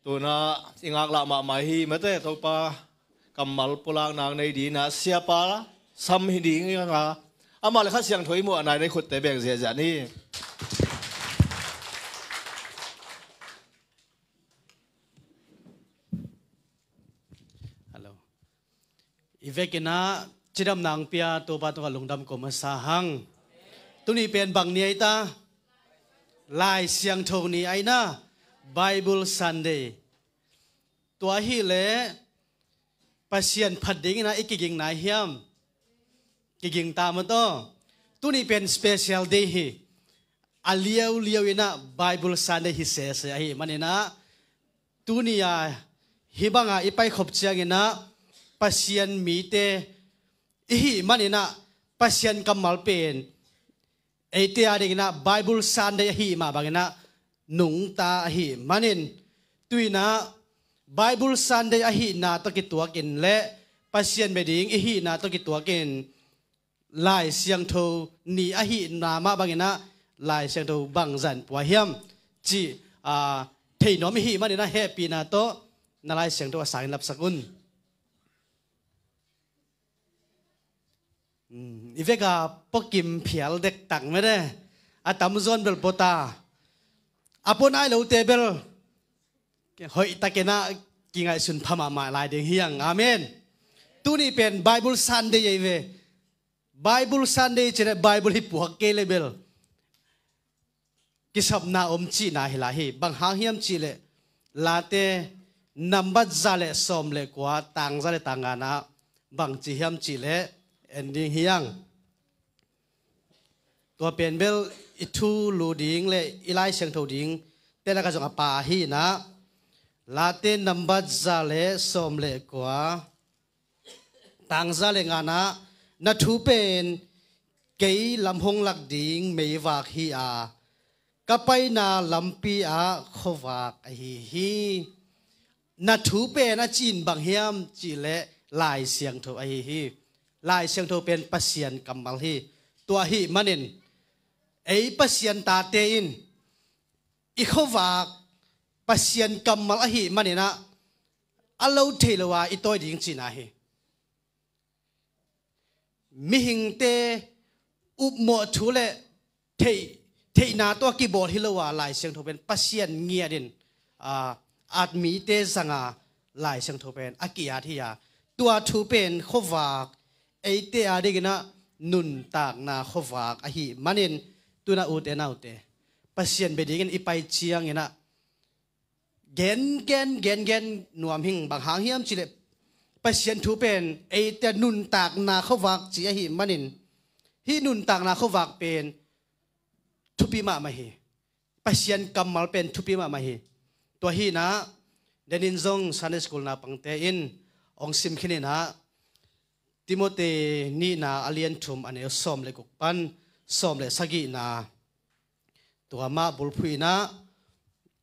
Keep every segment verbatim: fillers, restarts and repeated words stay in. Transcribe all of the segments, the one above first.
Tuna i ngaklah mahmah hi mate, Topa kammal pulak nang nei dingin ah siapa sam hi ding hi hang a, amah le Kha Siangtho i muh a nai nei khutte beng ziahziah ni. Hello. I vekin ah cidamna hong pia Topa tungah lungdam ko masa hang. Tuni pen bang ni ahi ta? Lai Siangtho ni ahi na, Bible Sunday. Tua ahih leh Pasian phat dingin ah i kiging nai hiam? Kiging ta maw taw. Tuni pen special day hi. A liauliau in ah Bible Sunday hi sese ahih manin ah, tuni a hih banga i paikhop ciangin ah Pasian mite i hih manin ah Pasian kammal pen eite a dingin ah Bible Sunday ahih mah bangin ah nungta ahih manin, tu-in ah Bible Sunday ahihna tawh kituakin le Pasian bia ding i hihna tawh kituakin Lai Siangtho ni ahihna mah bangin ah Lai Siangtho bangzah in pua hiam cih, aa, theinuam i hih manin ah hehpihna tawh na Lai Siangtho a sangin lapsak un. Hmm, i vek a pua kim phial dektak mete. A tamzaw in bel pua ta. A pua nai lote bel hoihtakin ah kingaihsun pha mahmah lai ding hi hang. Amen. Tuni pen Bible Sunday ahi ve. Bible Sunday cih leh Bible hi puak kei leh bel kisapna om cihna hi lai hi. Bang hang hiam cih leh Late nambat za le sawm le kua, tang za le tang ngana ah bang ci hiam cih leh en ding hi hang. Tua pen bel i thulu ding le i Lai Siangtho dingte lakah zong a pa ahi in ah, Late nambat za le sawm le kua, tang za le ngana ah, na thu pen kei lam hong lak ding meivak hi a, ka paina lampi ah khuavak ahi hi. Na thu pen a ci in bang hiam cih leh Lai Siangtho ahi hi. Lai Siangtho pen Pasian kammal hi. Tua ahih manin ei Pasian tate in i khuavak Pasian kammal ahih manin ah a lo thei lo a i tawi ding cihna hi. Mihingte upmawh thu le theih, theihna tawh a kibawl hi lo a, Lai Siangtho pen Pasian ngiatin, aa, at mite zanga Lai Siangtho pen a ki-at hi a, tua thu pen khuavak, eite a dingin ah nuntakna khuavak ahih manin, tuna ute naute, Pasian bia dingin i pai ciangin ah gen gen gen gen nuam hing. Bang hang hiam cih leh Pasian thu pen eite nuntakna khuavak ci ahih manin, hih nuntakna khuavak pen thupi mahmah hi. Pasian kammal pen thupi mahmah hi. Tua hi in ah, denin zong Sunday school naupangte in hong sim khin in ah, Timothy nihna a lian thum a neu sawm le guk pan sawm le sagihna, tua mah bulphuh in ah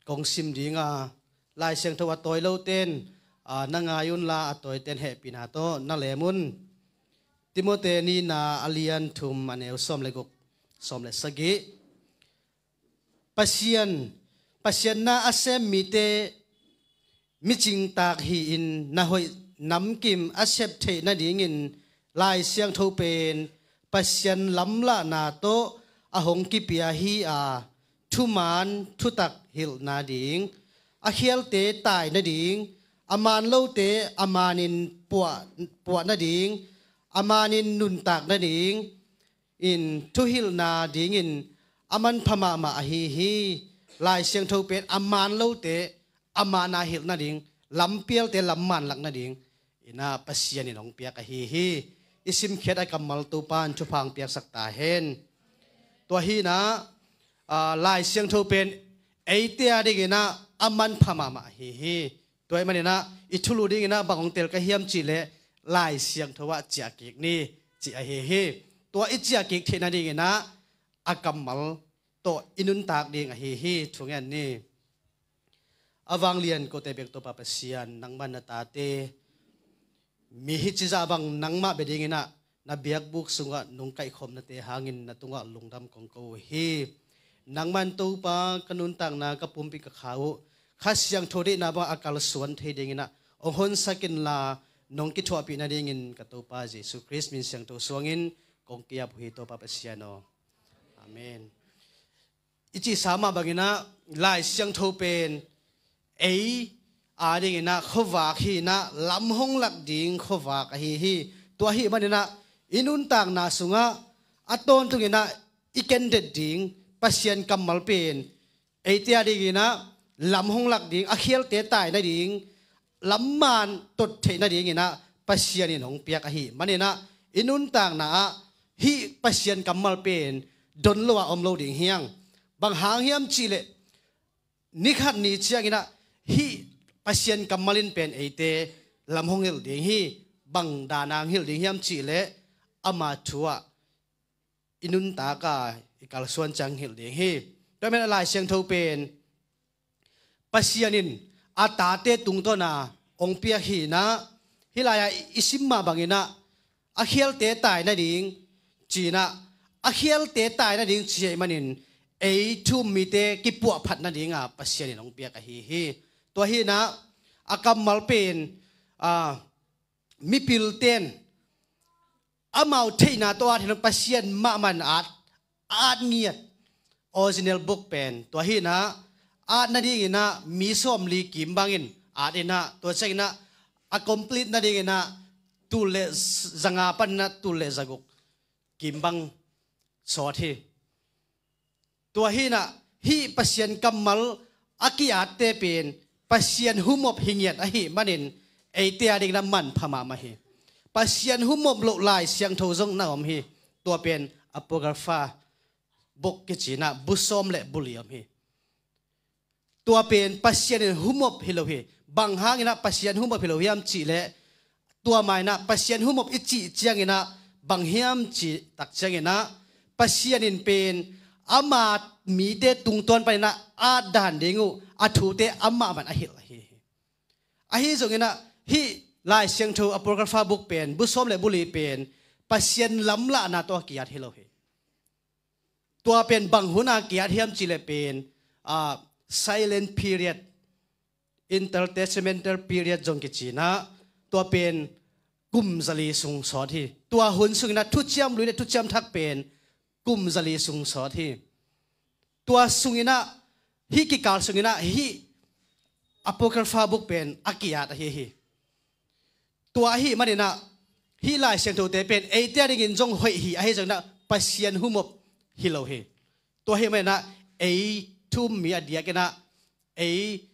kong sim ding a, Lai Siangtho a tawi lote in, aa, na ngai unla, a tawite in hehpihna tawh na lem un. Timothy nihna a lian thum a neu sawm le guk, sawm le sagih. Pasian, Pasian na a sem mite micingtak hi-in na hoih namkim a sep theih nadingin Lai Siangtho pen Pasian lamlahna tawh a hong kipia hi a, thuman thutak hilh nading, a khialte tai nading, a man lote a manin puah, puah nading, a manin nuntak nading, in thuhilhna dingin a manpha mahmah ahi hi. Lai Siangtho pen a man lote a man a hilh nading, lampialte lam man lak nading in ah Pasian in hong piak ahi hi. I simkhiat a kammal Topa in thupha hong piaksak ta hen. Tua hi in ah, aa, Lai Siangtho pen eite a dingin ah a manpha mahmah ahi hi. Tua ahih manin ah i thulu dingin ah bang hong tel ka hiam cih leh Lai Siangtho ah ciahkik ni, ci ahi hi. Tua i ciahkik theih nadingin ah a kammal tawh i nuntak ding ahi hi. Thungen ni. A vanglian kote bek Topa Pasian, nangmah na tate mi hi cizah bang nangmah bia dingin ah na biakbuk sungah nong kaihkhopnate hangin na tungah lungdam kong ko uh hi. Nangmah in Topa ka nuntakna, ka pumpi, ka kha uh Kha Siangtho deihna bang a kalsuan thei dinginah hong honsak inla, nong kithuahpih nadingin ka Topa Jesu Khrist min siangtho suangin kong ki-ap uh hi, Topa Pasian aw. Amen. I cihsa mah banginah Lai Siangtho pen ei a dinginah khuavak hinah lam hong lak ding khuavak ahi hi. Tua ahih maninah i nuntakna sungah a tawntunginah i kendet ding Pasian kammal pen eite a dinginah lam hong lak ding, a khialte tai nading, lam man tot theih nadinginah Pasian in hong piak ahih maninah i nuntakna ah hih Pasian kammal pen don lo a om lo ding hi hang. Bang hang hiam cihleh, nikhat ni cianginah hih Pasian kammal in pen eite lam hong hilh ding hi. Bang dan a hong hilh ding hiam cihleh, ama thu ah i nuntak a i kalsuan ciang hilh ding hi. Tua ahih manin Lai Siangtho pen Pasian in a tate tungtawna hong piak hinah, hih lai-ah i sim mah banginah a khialte tai nading cinah, a khialte tai nading ci ahih manin ei thu-um mite kipuahphat nadinga Pasian in hong piak ahi hi. Tua hinah a kammal pen, a, mipilten amau theihna tawh at hinah Pasian mahmah in at, at ngiat. Original book pen tua hinah at nadinginah mi sawmli kim bangin at inah, tua cianginah a complete nadinginah tul le zanga paninah tul le zaguk kim bang sawt hi. Tua hinah hih Pasian kammal a ki-atte pen Pasian humop hi ngiat ahih manin eite a dinginah manpha mahmah hi. Pasian humop loh Lai Siangtho zong na om hi. Tua pen Apocrypha book kicinah bu sawm le bu li om hi. Tua pen Pasian in humop hi lo hi. Bang hanginah Pasian humop hi lo hiam cihleh, tua mainah Pasian humop i cih cianginah bang hiam cih tak cianginah, Pasian in pen ama mite tungtawn paninah at dan ding uh a thute amah man a hilh ahi hi. Ahi zonginah hih Lai Siangtho Apocrypha book pen bu sawm le bu li pen Pasian lamlahna tawh a ki-at hi lo hi. Tua pen bang hun a ki-at hiam cihleh pen, a, silent period, intertestamental period zong kicinah, tua pen kum zali sung sawt hi. Tua hun sunginah thuciam lui le thuciam thak pen kum zali sung sawt hi. Tua sunginah, hih kikal sunginah hih Apocrypha book pen a ki-at ahi hi. Tua ahih maninah hih Lai Siangthote pen eite a dingin zong hoih hi, ahi zonginah Pasian humop hi lo hi. Tua ahih maninah ei thu-um mi a diakinah ei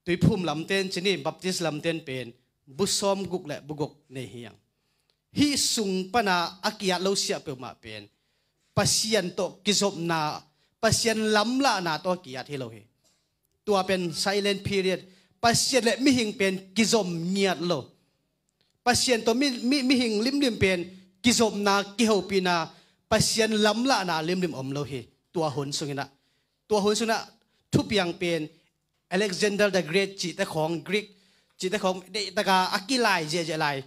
Tuiphum lamten ci ni, Baptist lamten pen bu sawm guk le bu guk nei hi hang. Hih sung pana a ki-at lo siah peuhmah pen Pasian tawh kizopna, Pasian lamlahna tawh a ki-at hi lo hi. Tua pen silent period, Pasian le mihing pen kizom ngiat lo. Pasian tawh mi, mi, mihing limlim pen kizopna, kihopihna, Pasian lamlahna limlim om lo hi. Tua hun sunginah, tua hun sunginah thupiang pen Alexander the Great cihte khawng, Greek cihte khawng deihtaka a kilai ziahziah lai.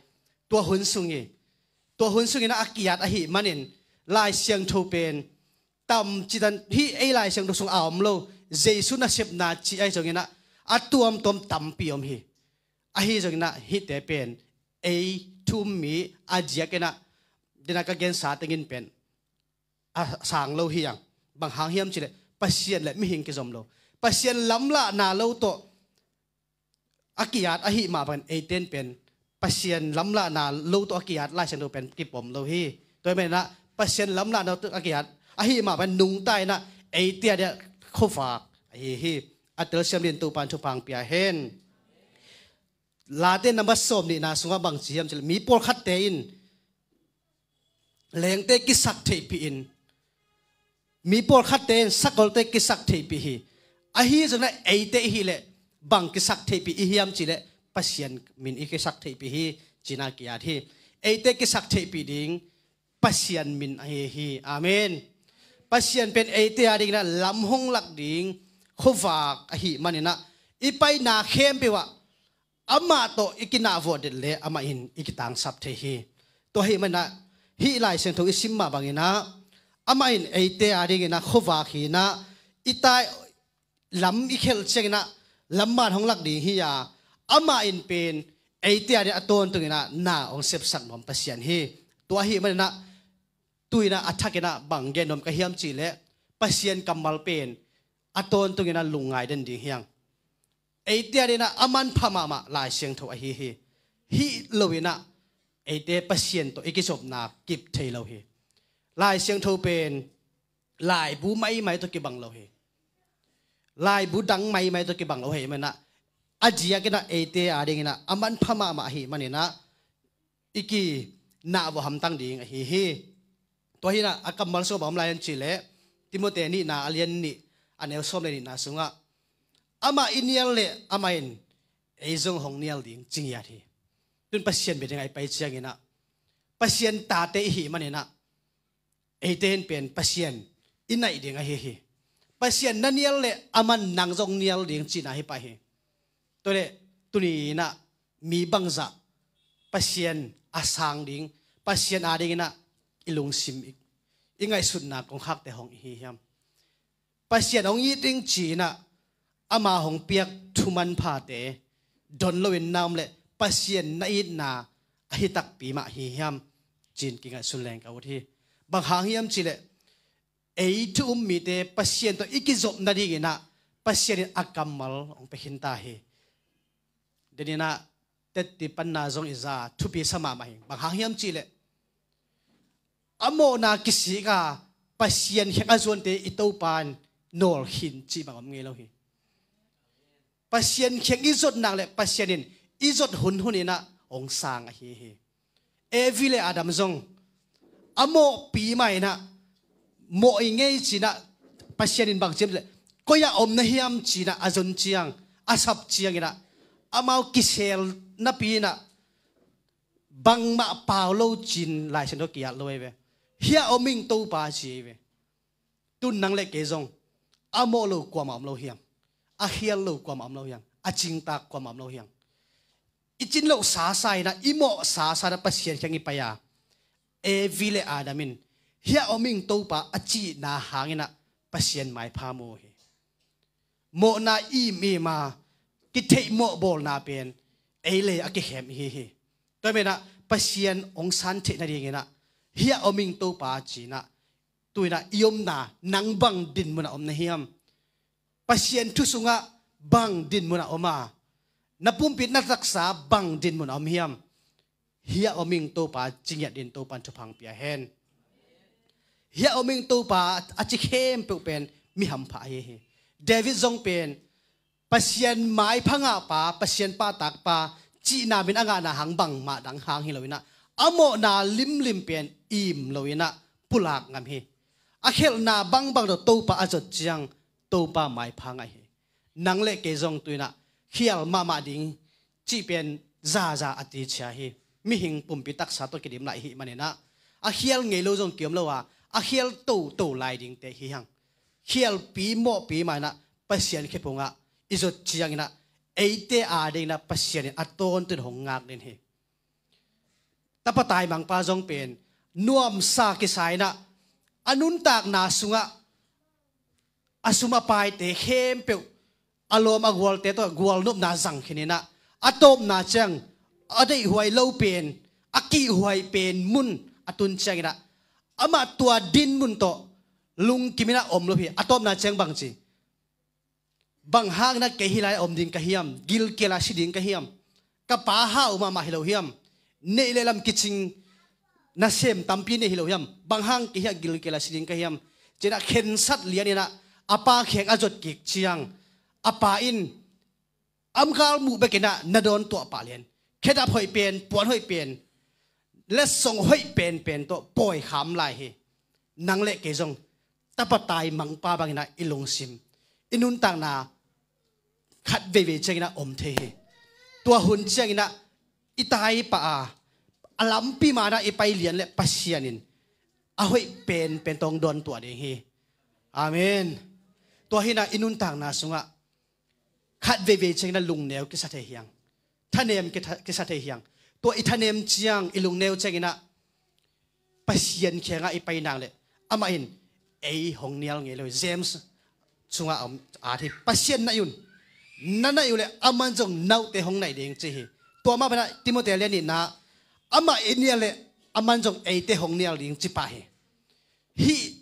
Tua hun sung hi. Tua hun sunginah a ki-at ahih manin Lai Siangtho pen tam citan hih ei Lai Siangtho sung a om lo, Jesu nasepna cih ahi zonginah a tuamtuam tampi om hi. Ahi zonginah hihte pen ei thu-um mi a diakinah, dena ka gensa tengin pen a sang lo hi hang. Bang hang hiam cihleh Pasian le mihing kizom lo, Pasian lamlahna lo tawh a ki-at ahih mah bangin eiten pen Pasian lamlahna lo tawh a ki-at Lai Siangtho pen kipom lo hi. Tua ahih maninah Pasian lamlahna lo tawh a ki-at ahih mah bangin nungta inah eite a dia khuavak ahi hi. A telsiam dingin Topa'n thupha hong pia hen. Late nambat sawmnihna sungah bang ci hiam cihleh mi pawlkhatte in lengte kisak theihpih in, mi pawlkhatte in sakolte kisak theihpih hi. Ahi zonginah eite i hih leh bang kisak theihpih i hiam cihleh Pasian min i kisak theihpih hi, cina ki-at hi. Eite kisak theihpih ding Pasian min ahi hi. Amen. Pasian pen eite a dinginah lam hong lak ding khuavak ahih maninah i paina khempeuh ah amah tawh i kinahvawh det le amah in i kitangsap thei hi. Tua ahih maninah hih Lai Siangtho i sim mah banginah amah in eite a dinginah khuavak hinah i tai lam i khelh cianginah lamman hong lak ding hi a, amah in pen eite adingin a tawntung inah na hong sepsak nuam Pasian hi. Tua ahih maninah tu inah a thak inah bang gen nuam ka hiam cihleh, Pasian kammal pen a tawntung inah lungngai den ding hi hang. Eite adingin a manpha mahmah Lai Siangtho ahi hi. Hih lo inah eite Pasian tawh i kizopna kip thei lo hi. Lai Siangtho pen laibu maimai tawh kibang lo hi. Laibu dang maimai tawh kibang lo hi. Manah a diak inah eite adingin a manpha mahmah ahih maninah i kinah vawh hamtang ding ahi hi. Tua hinah a kammal sungah bang om lai hiam cihleh, Timote nihna a lian nih a neu sawm le nihna sungah, amah i nial leh amah in ei zong hong nial ding ci ngiat hi. Tun Pasian bia dingah i pai cianginah, Pasian tate i hih maninah eite in pen Pasian i naih ding ahi hi. Pasian na nial leh aman nang zong nial ding cihna hi pah hi. Tua leh tuni inah mi bangzah Pasian a sang ding, Pasian adinginah i lungsim i, i ngaihsutna kong khakte hong i hi hiam? Pasian hong it ding ci-inah ama hong piak thu manphate don loin na om leh Pasian na itna ahi takpi mah hi hiam? Ci-in kingaihsun leng ka ut hi. Bang hang hiam cihleh, ei thu um mite Pasian tawh i kizop nadinginah Pasian in a kammal hong pia khinta hi. Deninah tetti panna zong i za thupi sa mahmah hi. Bang hang hiam cihleh, a mawhna kisik a Pasian kheng a zuante i Topa in nawl khin cih bang om ngei lo hi. Pasian kheng i zot nak leh Pasian in i zot hunhun inah hong sang ahi hi. Evi le Adam zong a mawhpi mah inah mawh i ngei cinah Pasian in bang ciam leh, koi-ah om na hiam cinah a zon ciang, a sap cianginah amau kisel napi inah bangmah pau lo cin Lai Siangtho kiat lo ei ve. Hiah om ing Topa ci ei ve. Tun nang le kei zong a mawh lo kuamah om lo hiam? A khial lo kuamah om lo hiam? A cingtak kuamah om lo hiam? I cin loh sasa inah, i mawh sasa inah Pasian kheng i pai a, Evi le Adam in hiah om ing Topa a cihna hanginah Pasian maipha mu hi. Mawhna imim a kitheih mawh bawlna pen ei le a kikhem ihi hi. Tua menah Pasian hong san theih nadinginah hiah om ing Topa cinah, tu inah i omna nang bang dinmunah om na hiam? Pasian thu sungah bang dinmunah om a, na pumpi na taksa bang dinmunah om hiam? Hiah om ing Topa ci ngiat din Topa in thupha pia hen. Hiah om ing Topa a ci khempeuh pen mi hampha ahi hi. David zong pen Pasian maipha ngahpa, Pasian pahtakpa cihna min a ngahna hang bangmah dang hang hi lo inah, a mawhna limlim pen im lo inah pulak ngam hi. A khelhna bangbang tawh Topa a zot ciang Topa maipha ngah hi. Nang le kei zong tu inah khial mahmah ding cih pen zaza a ticia hi. Mihing pumpi taksa tawh kidim lai hi maninah, a khial ngei lo zong kiom lo a, a khial toto lai dingte hi hang. Khialpi mawhpi mah inah Pasian khephungah i zot cianginah eite adinginah Pasian in a tawntung hong ngak den hi. Tapa taimangpa zong pen nuamsa kisa inah a nuntakna sungah a sum a paite khempeuh a lawm a gualte tawh gualnopna zang khin inah, a tawpna ciang a deihhuai lo pen, a kihhuai pen mun a tun cianginah amah tua dinmun tawh lungkim inah om lo hi. A tawpna ciang bang ci? Bang hang inah kei hih lai-ah om ding ka hiam? Gilkial a si ding ka hiam? Ka pa hau mahmah hi lo hiam? Neih le lam kicing nasem tampi nei hi lo hiam? Bang hang kei hiah gilkial a si ding ka hiam? Cinah khensat lian inah a pa kheng a zot kik ciang, a pa in amgal muh bekinah na dawn tuah pah lian, khedap hoih pen, puan hoih pen, letsong hoih penpen tawh pawikham lai hi. Nang le kei zong tapa taimangpa banginah i lungsim, i nuntakna khat veivei cianginah om thei hi. Tua hun cianginah i tai pah a, a lampi manah i pai lian le Pasian in a hoih penpen tawh hong dawn tuah ding hi. Amen. Tua hinah i nuntakna sungah khat veivei cianginah lungneu kisa thei hiang, thanem kitha-, kisa thei hiang. Tua i thanem ciang, i lungneu cianginah Pasian kiangah i pai nak leh amah in ei hong nial ngei lo hi. James sungah om at hi. Pasian na un, Na naih uh leh aman zong note hong naih ding ci hi. Tua mah banah Timoti a lian nihna, amah i nial leh aman zong eite hong nial ding ci pah hi. Hih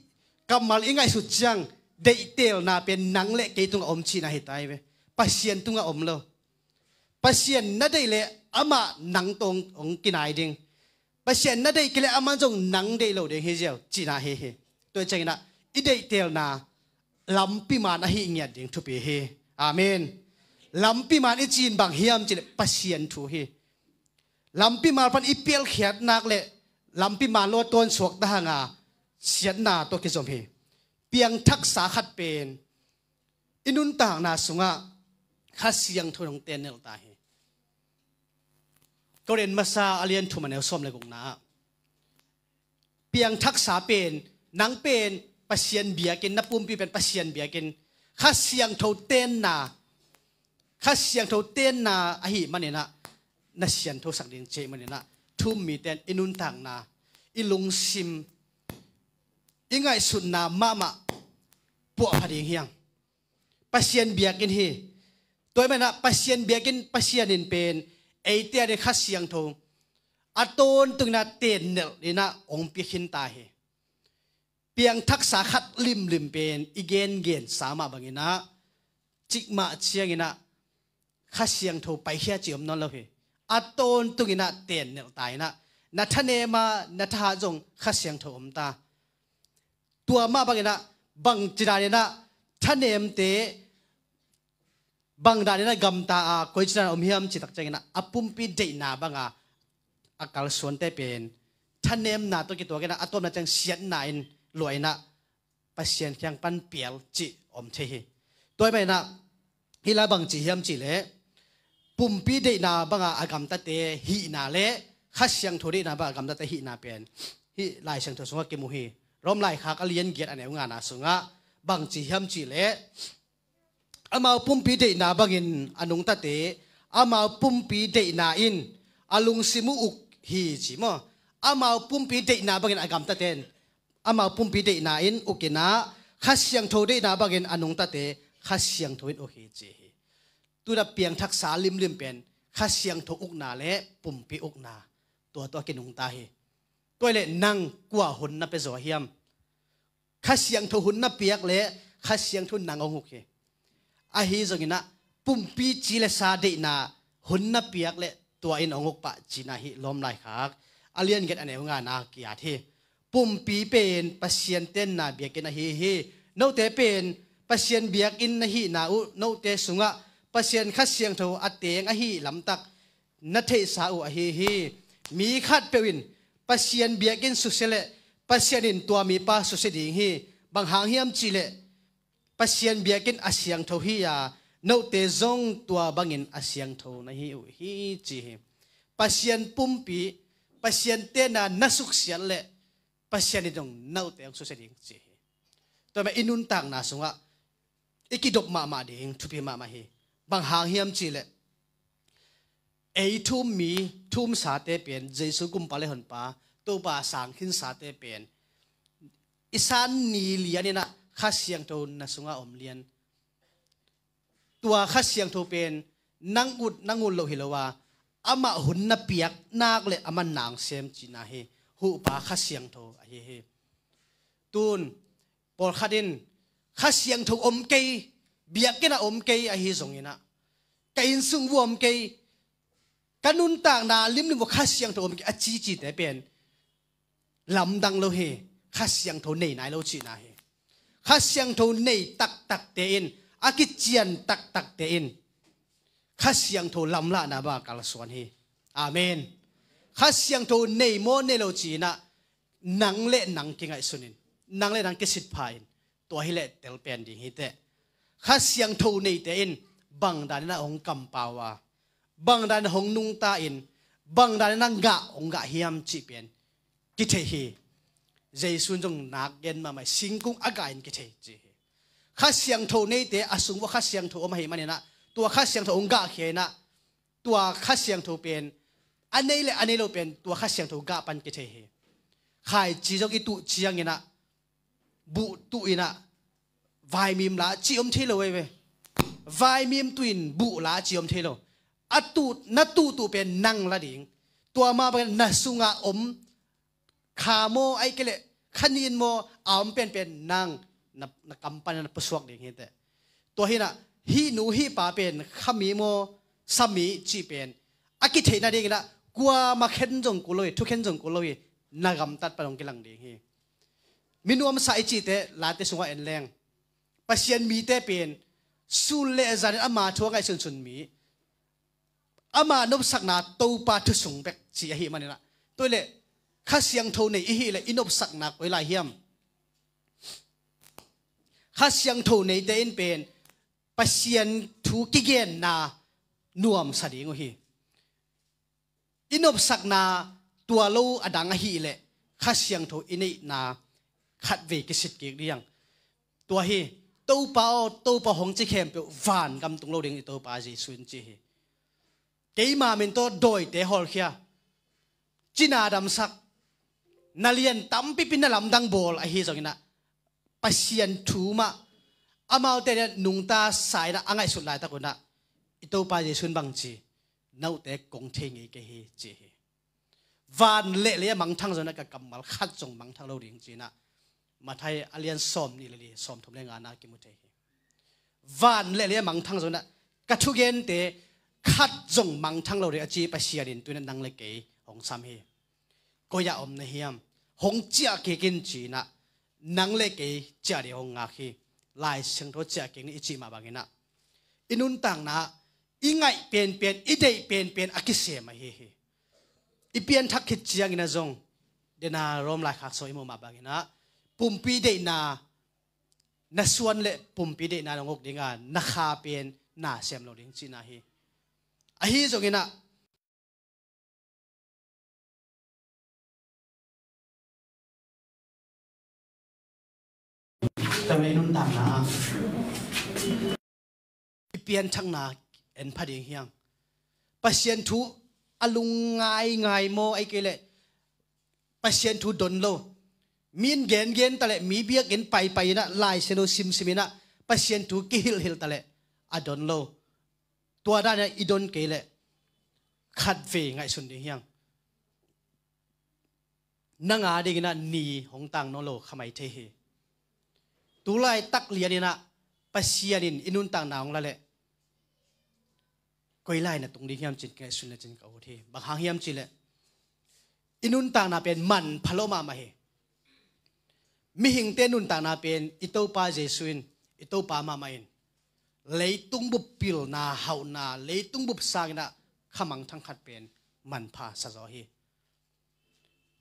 kammal i ngaihsut ciang deihtelna pen nang le kei tungah om cihna hi ta hi ve. Pasian tungah om lo. Pasian na deih leh amah nang tawh hong kinai ding. Pasian na deih kei leh aman zong nang deih lo ding hi ziau cihna hi hi. Tua hi cianginah i deihtelna lampi man ahi ngiat ding thupi hi. Amen. Lampi man i cih in bang hiam cih leh Pasian thu hi. Lampi mal pan i pialkhiat nak leh lampi man lo a tawnsuak ta hanga siatna tawh kizom hi. Piangthaksa khat pen i nuntakna sungah Kha Siangtho in hong tennelh ta hi. Korin masa a lian thum a neu sawm le gukna ah piangthaksa pen, nang pen Pasian biakinn, na pumpi pen Pasian biakinn, Kha Siangtho tenna, Kha Siangtho tenna ahih maninah na siangthosak ding cih maninah thu-um mite in i nuntakna, i lungsim, i ngaihsutna mahmah puahpha ding hi hang. Pasian biakinn hi. Tua ahih maninah Pasian biakinn, Pasian in pen eite adingin Kha Siangtho a tawntunginah tennelh inah hong pia khin ta hi. Piangthaksa khat limlim pen i gengensa mah banginah cikmah cianginah Kha Siangtho paikhia cih om nawn lo hi. A tawntunginah tennelh ta inah na thanem a, na thahat zong Kha Siangtho om ta. Tua mah banginah bangci daninah thanemte bang daninah gamta a, koici danin om hiam cih tak cianginah a pumpi deihna banga a kalsuante pen thanemna tawh kituakinah a tawpna ciang siatna in luah inah Pasian kiang pan pial cih om thei hi. Tua ahih maninah hih lai bangci hiam cih leh pumpi deihna banga a gamtate hihna le Kha Siangtho deihna banga a gamtate hihna pen hih Lai Siangtho sungah kimu hi. Rom laikhak a lian giat a neu ngana sungah bangci hiam cih leh amau pumpi deihna bangin a nungtate, amau pumpi deihna in a lungsim uh uk hi ci maw? Amau pumpi deihna bangin a gamtate in, amau pumpi deihna in uk inah Kha Siangtho deihna bangin a nungtate Kha Siangtho in uk hi ci hi. Tuna piangthaksa limlim pen Kha Siangtho ukna le pumpi ukna, tua tawh a kinungta hi. Tua hileh nang kua hun na pia zaw hiam? Kha Siangtho hun na piak leh Kha Siangtho nang hong uk hi. Ahi zonginah pumpi ci le sa deihna hun na piak leh tua in hong uk pah cihna hi. Lawm laikhak a lian giat a neu ngana kiat hi. Pumpi pen Pasian tenna biakinn ahi hi. Note pen Pasian biakinn na hihna uh, note sungah Pasian Kha Siangtho a teng ahi lamtak na theihsa uh ahi hi. Mi khatpeuh in Pasian biakinn susia leh Pasian in tua mipa susia ding hi. Bang hang hiam cih leh Pasian biakinn a siangtho hi a, note zong tua bangin a siangtho na hi uh hi ci hi. Pasian pumpi, Pasian tenna na suksiat leh Pasian in zong note hong susia ding ci hi. Tua mah i nuntakna sungah i kidop mahmah ding thupi mahmah hi. Bang hang hiam cih leh ei thu-um mi, thu-um sate pen Jesu Kumpa le Honpa, Topa a sang khinsate pen i san ni lianinah Kha Siangtho na sungah om lian. Tua Kha Siangtho pen nang ut nang ut loh hi lo a, amah hun na piak nak leh amah na hong sem cihna hi. Huhpa Kha Siangtho ahi hi. Tun pawlkhat in Kha Siangtho om kei, biakinn ah om kei ahi zonginah, ka innsung vua om kei, ka nuntakna limlim vua Kha Siangtho om kei a cicite pen lamdang lo hi. Kha Siangtho nei nai lo cihna hi. Kha Siangtho nei taktakte in, a kician taktakte in Kha Siangtho lamlahna banga kalsuan hi. Amen. Kha Siangtho nei maw nei lo ci-inah nang le nang kingaihsun in, nang le nang kisitpha in, tua hileh tel pen ding hi teh. Kha Siangtho neite in bang daninah hong kampau a, bang daninah hong nungta in, bang daninah gah hong gah hiam cih pen kithei hi. Jesu in zong nak gen mahmah hi, singkung a gah in kithei ci hi. Kha Siangtho neite a sung vua Kha Siangtho om ahih maninah tua Kha Siangtho hong gahkhia inah tua Kha Siangtho pen a nei le a nei lo pen tua Kha Siangtho gah pan kithei hi. Khaici zong i tuh cianginah buh tuh inah vaimim la cih om thei lo ei ve. Vaimim tuin buh la ci om thei lo. A tuh, na tuhtuh pen nang la ding. Tua mah bangin na sungah om kha maw, ahih kei leh kha nin maw, a om penpen nang na, na kam pan na pusuak ding hi teh. Tua hi inah hih nu hih pa pen kha mi maw, sa mi cih pen a kitheih nadinginah kuamah khen zong kul lo hi, thukhen zong kul lo hi, na gamtat pan hong kilang ding hi. Mi nuamsa i cihte Late sungah en leng, Pasian mite pen sun le zanin ama thu a ngaihsunsun mi, ama nopsakna Topa thu sung bek ci ahih maninah, tua hi leh Kha Siangtho nei i hih leh i nopsakna koi lai hiam? Kha Siangtho neite in pen Pasian thu kigenna nuamsa ding uh hi. I nopsakna tua lo a dang ahih leh Kha Siangtho i neihna khatvei kisit kik ding. Tua hi, Topa aw, Topa hong ci khempeuh vangam tung lo ding i Topa Jesuh in ci hi. Keima min tawh dawite hawlkhia, cina damsak, na lian tampipi na lamdang bawl ahi zonginah Pasian thu mah amaute nungta sa inah a ngaihsut laitak unah i Topa Jesuh in bang ci, note kong thei ngei kei hi ci hi. Van le lei a mangthang zonginah ka kammal khat zong mangthang lo ding ci inah Matthai a lian sawm nih le li, sawm thum le ngana kimu thei hi. Van le lei a mangthang zonginah ka thugente khat zong mangthang lo ding a ci Pasian in tuinah nang le kei hong sam hi. Koi-ah om na hiam? Hong ciah kik in ci inah nang le kei ciah ding hong ngak hi. Lai Siangtho ciah kik ni i cih mah banginah i nuntakna i ngaih penpen, i deih penpen a kisem ahi hi. I pianthak khit ciangin a zong, dena Rom laikhak sung i muh mah banginah pumpi deihna na suan le pumpi deihna na nguk dinga na kha pen na sem lo ding cihna hi. Ahi zonginah i pianthakna en pha ding hiang. Pasian thu a lungngai ngai maw, ahih kei leh Pasian thu don lo. Mi in gengen ta leh, mi biakinn paipai inah, Lai Siangtho simsim inah Pasian thu kihilhhilh ta leh a don lo. Tua dan inah i don kei leh khatvei ngaihsun ding hiang. Nang a dinginah ni hong tang nawn lo kha mai thei hi. Tulaitak lianinah Pasian in i nuntakna hong la leh koi lai na tung ding hiam cin ngaihsun le cin ka ut hi. Bang hang hiam cih leh i nuntakna pen manpha lo mahmah hi. Mihingte nuntakna pen i Topa Jesuh in, i Topa mahmah in leitung bup pilna, hauhna, leitung bup sanginah khamang thangkhat pen manpha sazaw hi.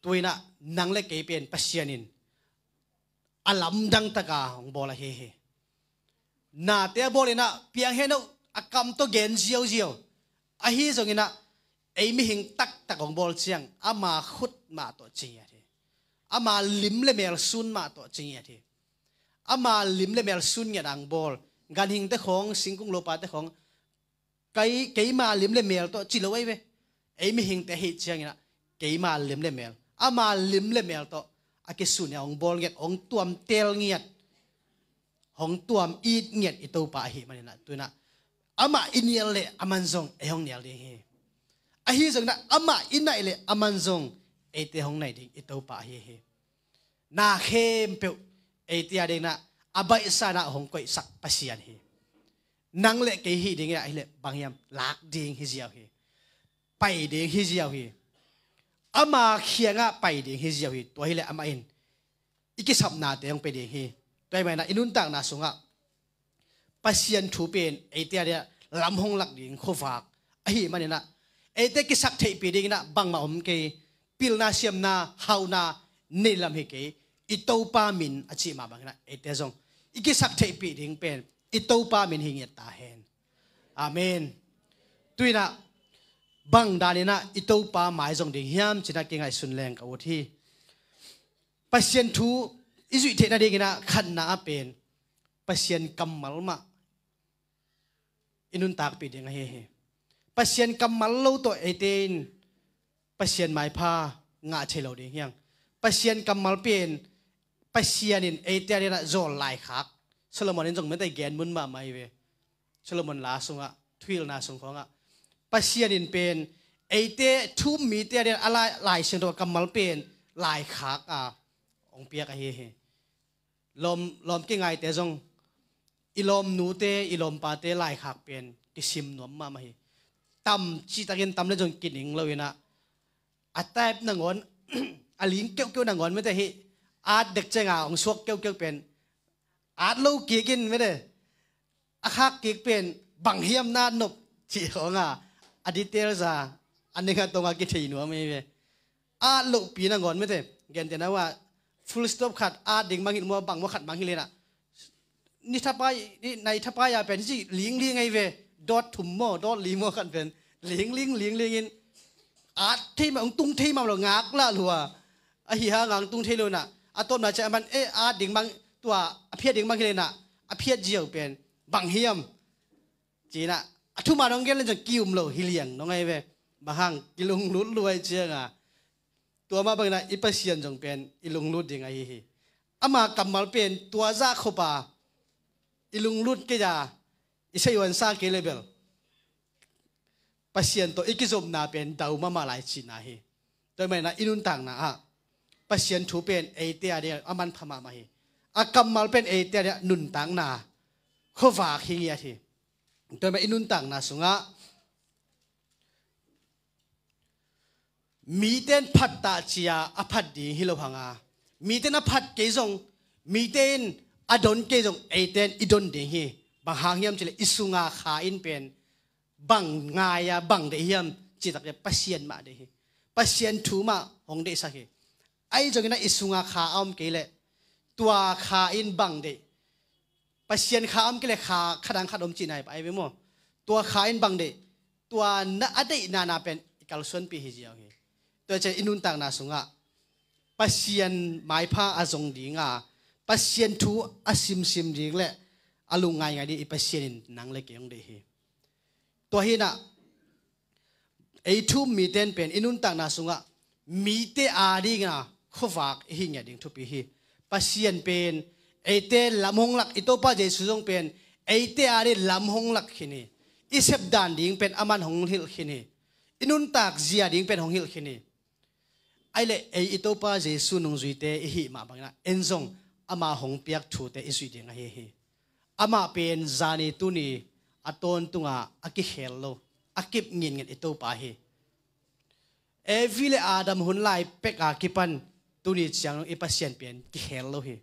Tuinah nang le kei pen Pasian in a lamdang taka hong bawl ahi hi. Nate a bawl inah piang hen uh, a kam tawh gen ziauziau. Ahi zonginah ei mihing taktak hong bawl ciang ama khut mah tawh cingiat hi. Ama lim le mel sun mah tawh cingiat hi. Ama lim le mel sun ngiat ang bawl. Ganhingte khawng, singkung lopate khawng, kei, keima lim le mel tawh ci lo ahi ve. Ei mihingte ahi cianginah keima lim le mel, ama lim le mel tawh a kisun inah hong bawl ngiat, hong tuam tel ngiat, hong tuam it ngiat i Topa ahi maninah tuinah amah i nial leh aman zong ei hong nial ding hi. Ahi zonginah amah i naih leh aman zong eite hong naih ding i Topa ahi hi. Na khempeuh eite a dinginah a baihsa inah hong koihsak Pasian hi. Nang le kei hih dinginah ahih leh bang hiam, lak ding hi ziau hi. Pai ding hi ziau hi. Ama kiangah pai ding hi ziau hi. Tua hileh amah in i kisapnate hong pia ding hi. Tua ahih maninah i nuntakna sungah Pasian thu pen eite a dinginah lam hong lak ding khuavak ahih maninah eite kisaktheihpih dinginah bangmah om kei. Pilna, siamna, hauhna nei lam hi kei. I Topa min a cih mah banginah eite zong i kisaktheihpih ding pen i Topa min hi ngiat ta hen. Amen. Tuinah bang daninah i Topa mai zong ding hiam cinah kingaihsun leng ka ut hi. Pasian thu i zuih theih nadinginah khatna ah pen Pasian kammal mah i nuntakpih ding ahi hi. Pasian kammal lo tawh eite in Pasian maipha ngah thei lo ding hiang. Pasian kammal pen Pasian in eite a dinginah zawl laikhak, Solomon in zong mete gen mun mahmah hi ve. Solomon la sungah, thuhilhna sung khawngah Pasian in pen eite thu-um mite a dingin a Lai, Lai Siangtho kammal pen laikhak a hong piak ahi hi. Lawm, lawm kingaite zong, i lawmnute, i lawmpate laikhak pen kisim nuam mahmah hi. Tam cihtakin tam le zong kining lo inah, a type nangawn, a ling keuhkeuh nangawn mete hi. At dek cianga hong suak keuhkeuh pen at lo kik in mete, a khak kik pen bang hiam na at nop cih khawng a, a details a, a ning a tong a kithei nuam hi ve. At lohpi nangawn mete, gentehna uh ah full stop khat at ding mangin mua bang mua khat mang hi lenah, ni thapai, ni nai thapai a pen hi lingling ahi ve. Dawt thum maw, dawt li maw khat pen lingling, lingling in at thei mah, hong tung thei mah lo, ngak lah lua. Ahi hanga hong tung thei lo inah, a tawpna ciah a man e, at ding mang, tua a phiat ding mang hi lenah, a phiat ziau pen bang hiam ci inah, a thuman hong gen le zong ki-um lo hi liang nong ahi ve. Bang hang, kilunglut luai cianga, tua mah bang inah i Pasian zong pen i lunglut ding ahi hi. Ama kammal pen tua zah khopa i lunglut kei a, i saihhuan sang kei le bel Pasian tawh i kizopna pen dau mahmah lai cihna hi. Tua hi mah inah i nuntakna ah Pasian thu pen eite a dingah a manpha mahmah hi. A kammal pen eite a dingah nuntakna khuavak hi ngiat hi. Tua hi mah i nuntakna sungah mite in phat ta cia a phat ding hi lo hanga, mite in a phat kei zong, mite in a don kei zong eite in i don ding hi. Bang hang hiam cileh i sunga Kha in pen bang ngai-a bang deih hiam cihtak le Pasian mah deih hi. Pasian thu mah hong deihsak hi. Ahi zongin ah i sunga Kha a om kei leh tua Kha in bang deih, Pasian Kha a om kei leh Kha khadang khat om cihna hi pah ahi ve maw? Tua Kha in bang deih, tua na a deihna na pen i kalsuanpih hi ziau hi. Tua ciang i nuntakna sungah Pasian maipha a zong dinga, Pasian thu a simsim ding le a lungngaingai ding i Pasian in nang le kei hong deih hi. Tua hi inah ei thu-um mite in pen i nuntakna sungah mite a dinga khuavak i hi ngiat ding thupi hi. Pasian pen eite lam hong lak, i Topa Jesu zong pen eite a ding lam hong lak khin hi. I sepdan ding pen aman hong hilh khin hi. I nuntak zia ding pen hong hilh khin hi. Ahi leh ei i Topa Jesu nungzuite i hih mah bang inah en zong ama hong piak thute i zuih ding ahi hi. Amah pen zani tuni a tawntunga a kikhel lo, a kip nginngen i Topa hi. Evi le Adam hun lai peka kipan tuni ciang i Pasian pen kikhel lo hi.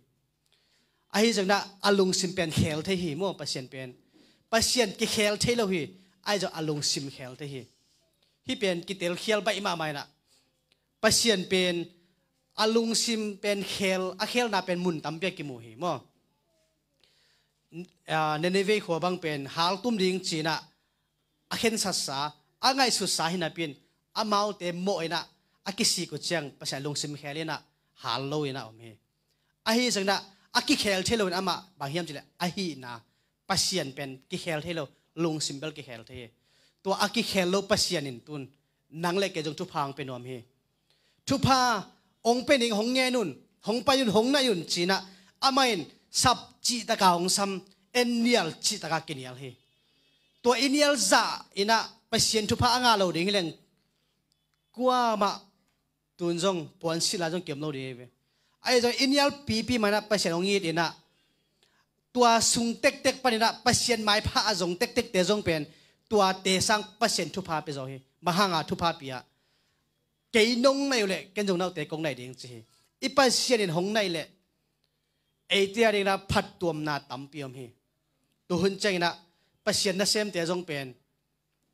Ahi zongin ah a lungsim pen khel thei hi maw? Pasian pen, Pasian kikhel thei lo hi. Ahi zong a lungsim khel thei hi. Hih pen kitelkhial baih mahmah inah, Pasian pen a lungsim pen khel, a khelna pen mun tampi a kimu hi maw? Ah, Nineveh khua bang pen haltum ding ci inah a khensatsa, a ngaihsutsa hi napi in amaute mawh inah a kisik uh ciang Pasian lungsim khel inah hal lo inah om hi. Ahi zongin ah a kikhel thei lo in amah bang hiam cileh a hihna, Pasian pen kikhel thei lo, lungsim bel kikhel thei hi. Tua a kikhel lo Pasian in tun nang le kei zong thupha hong pia nuam hi. Thupha hong pia ning, hong ngen un, hong pai un, hong naih un ci inah amah in sap cihtaka hong sam, en nial cihtaka kinial hi. Tua i nial zah inah Pasian thupha a ngah lo ding hi leng kuamah tun zong puansilh a zong kiom lo ding hi ve. Ahi zong i nial pipi mah inah Pasian hong it inah tua sung tektek pan inah Pasian maipha a zong tektekte zong pen tuate sang Pasian thupha pia zaw hi. Bang hanga thupha pia? Kei nong naih uh leh ken zong naute kong naih ding ci hi. I Pasian in hong naih leh eite a ding inah phattuamna tampi om hi. Tuhun ciang inah Pasian nasemte zong pen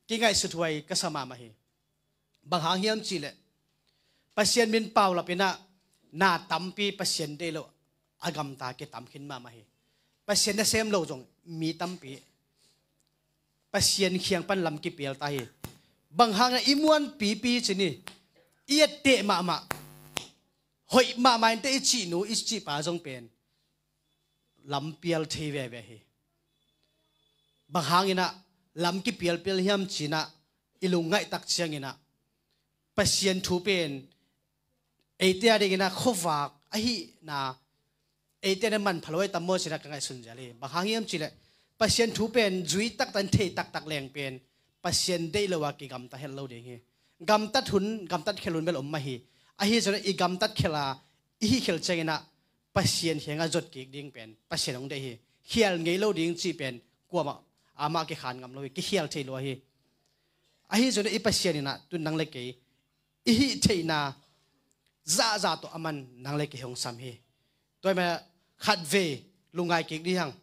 kingaihsut huai ka sa mahmah hi. Bang hang hiam cihleh Pasian min paulap inah na tampi Pasian deih lo a gamta kitam khin mahmah hi. Pasian nasem lo zong mi tampi Pasian khiang pan lam kipial ta hi. Bang hang inah i muan pipi ci ni, i etteh mahmah, hoih mahmah inteh i cihnu i cihpa zong pen lam pial thei veve hi. Bang hang inah lam kipialpial hiam ci inah i lungngaih tak ciang inah Pasian thu pen eite a ding inah khuavak ahihna, eite a ding manpha lo ahi tam maw ci inah ka ngaihsun zel hi. Bang hang hiam cihleh Pasian thu pen zui taktak in thei taktak leng pen Pasian deih lo a kigamta het lo ding hi. Gamtat hun, gamtat khel hun bel om mah hi. Ahi zongin i gamtat khel a i hih khel ciangin ah Pasian kiangah zot kik ding pen Pasian hong deih hi. Khial ngei lo ding cih pen kuamah amah kikhan ngam lo hi, kikhial thei lo hi. Ahi zongin i Pasian in ah tu nang le kei i hih theihna zahzah tawh aman nang le kei hong sam hi. Tua ahih manin khatvei lungngai kik dih hang.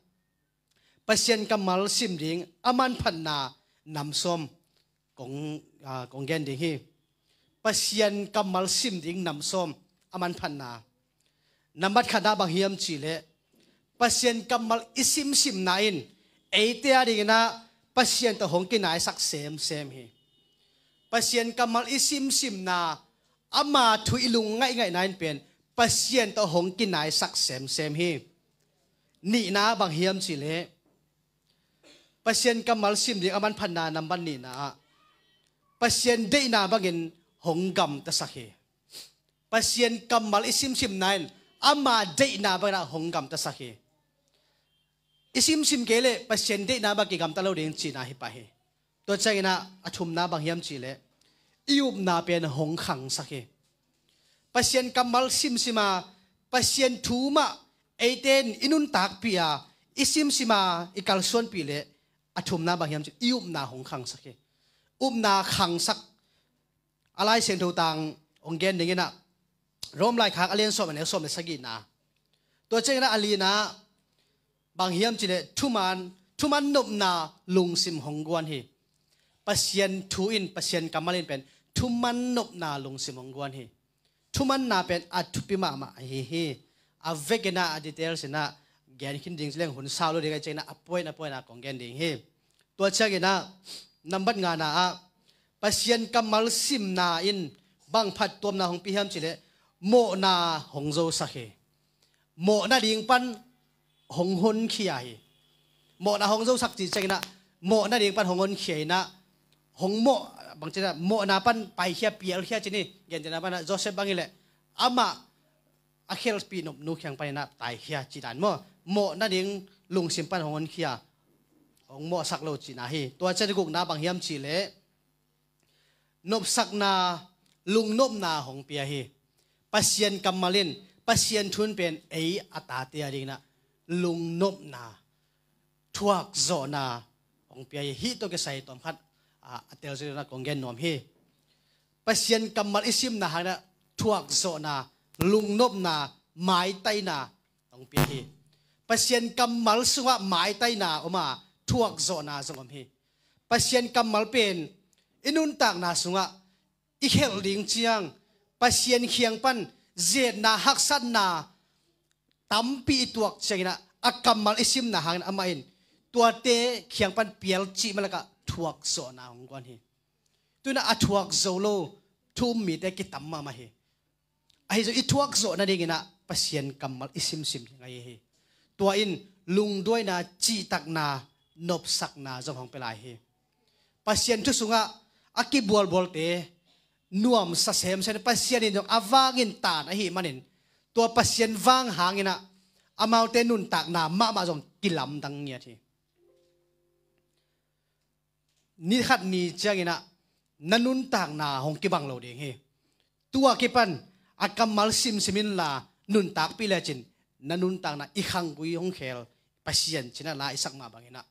Pasian kammal sim ding a manphatna nam sawm kong, ah, kong gen ding hi. Pasian kammal sim ding nam sawm a manphatna. Nambat khatna bang hiam cihleh Pasian kammal i simsimna in eite a dingin ah Pasian tawh hong kinaisak semsem hi. Pasian kammal i simsimna, ama thu i lung ngaihngaihna in pen Pasian tawh hong kinaisak semsem hi. Nihna bang hiam cihleh Pasian kammal sim ding a manphatna nambat nihna ah Pasian deihna bangin hong gamtasak hi. Pasian kammal i simsimna in ama deihna bangin ah hong gamtasak hi. I simsim kei leh Pasian deihna bang kigamta lo ding cihna hi pah hi. Tua ciangin ah a thumna bang hiam cihleh i upna pen hong khangsak hi. Pasian kammal simsim a, Pasian thu mah eite in i nuntakpih a, i simsim a, i kalsuanpih leh a thumna bang hiam cihleh i upna hong khangsak hi. Upna khangsak a Lai Siangtho tang hong gen dingin ah Rom laikhak a lian sawm a neu sawm le sagihna. Tua ciangin ah a lina bang hiam cihleh thuman, thuman nopna lungsim hong guan hi. Pasian thu in, Pasian kammal in pen thuman nopna lungsim hong guan hi. Thumanna pen a thupi mahmah ahi hi. A vekin ah a details in ah gen khin ding cileng hun sau lo ding a, ciangin ah a point a point a kong gen ding hi. Tua ciangin ah nambat ngana ah Pasian kammal simna in bang phattuamna hong pia hiam cihleh mawhna hong zosak hi. Mawh nading pan hong honkhia hi. Mawhna hong zosak cih ciangin ah mawh nading pan hong honkhia in ah hong mawh, bang ci na, mawhna pan paikhia, pialkhia ci ni. Gentehna pan ah Joseph bang hileh amah a khelhpih nopnu kiang panin ah taikhia cih dan maw. Mawh nading lungsim pan hong honkhia, hong mawhsak lo cihna hi. Tua ciang gukna bang hiam cihleh nopsakna, lungnopna hong pia hi. Pasian kammal in, Pasian thu in pen ei a tate a dingin ah lungnopna, thuakzawhna hong pia hi. Hih tawh kisai tawmkhat, ah, a telzawhna kong gen nuam hi. Pasian kammal i simna hangin ah thuakzawhna, lungnopna, maitaina hong pia hi. Pasian kammal sungah maitaina om a, thuakzawhna zong om hi. Pasian kammal pen i nuntakna sungah i khelh ding ciang Pasian kiang pan zetna, haksatna tampi i tuak ciangin ah a kammal i simna hangin amah in tuate kiang pan pial cih mah lakah thuakzawhna hong guan hi. Tu-in ah a thuak zo lo thu um mite kitam mahmah hi. Ahi zong i thuakzawh nadingin ah Pasian kammal i simsim ding ahi hi. Tua in lungduaina, cihtakna, nopsakna zong hong pia lai hi. Pasian thu sungah a kibualbualte nuamsa semsem, Pasian in zong a vangin taan ahih manin tua Pasian vang hangin ah amaute nuntakna mahmah zong kilamdang ngiat hi. Ni khat ni ciangin ah na nuntakna hong kibang lo ding hi. Tua kipan a kammal simsim inla nuntakpih lecin na nuntakna i khanggui hong khel Pasian cih na la i sak mah bangin ah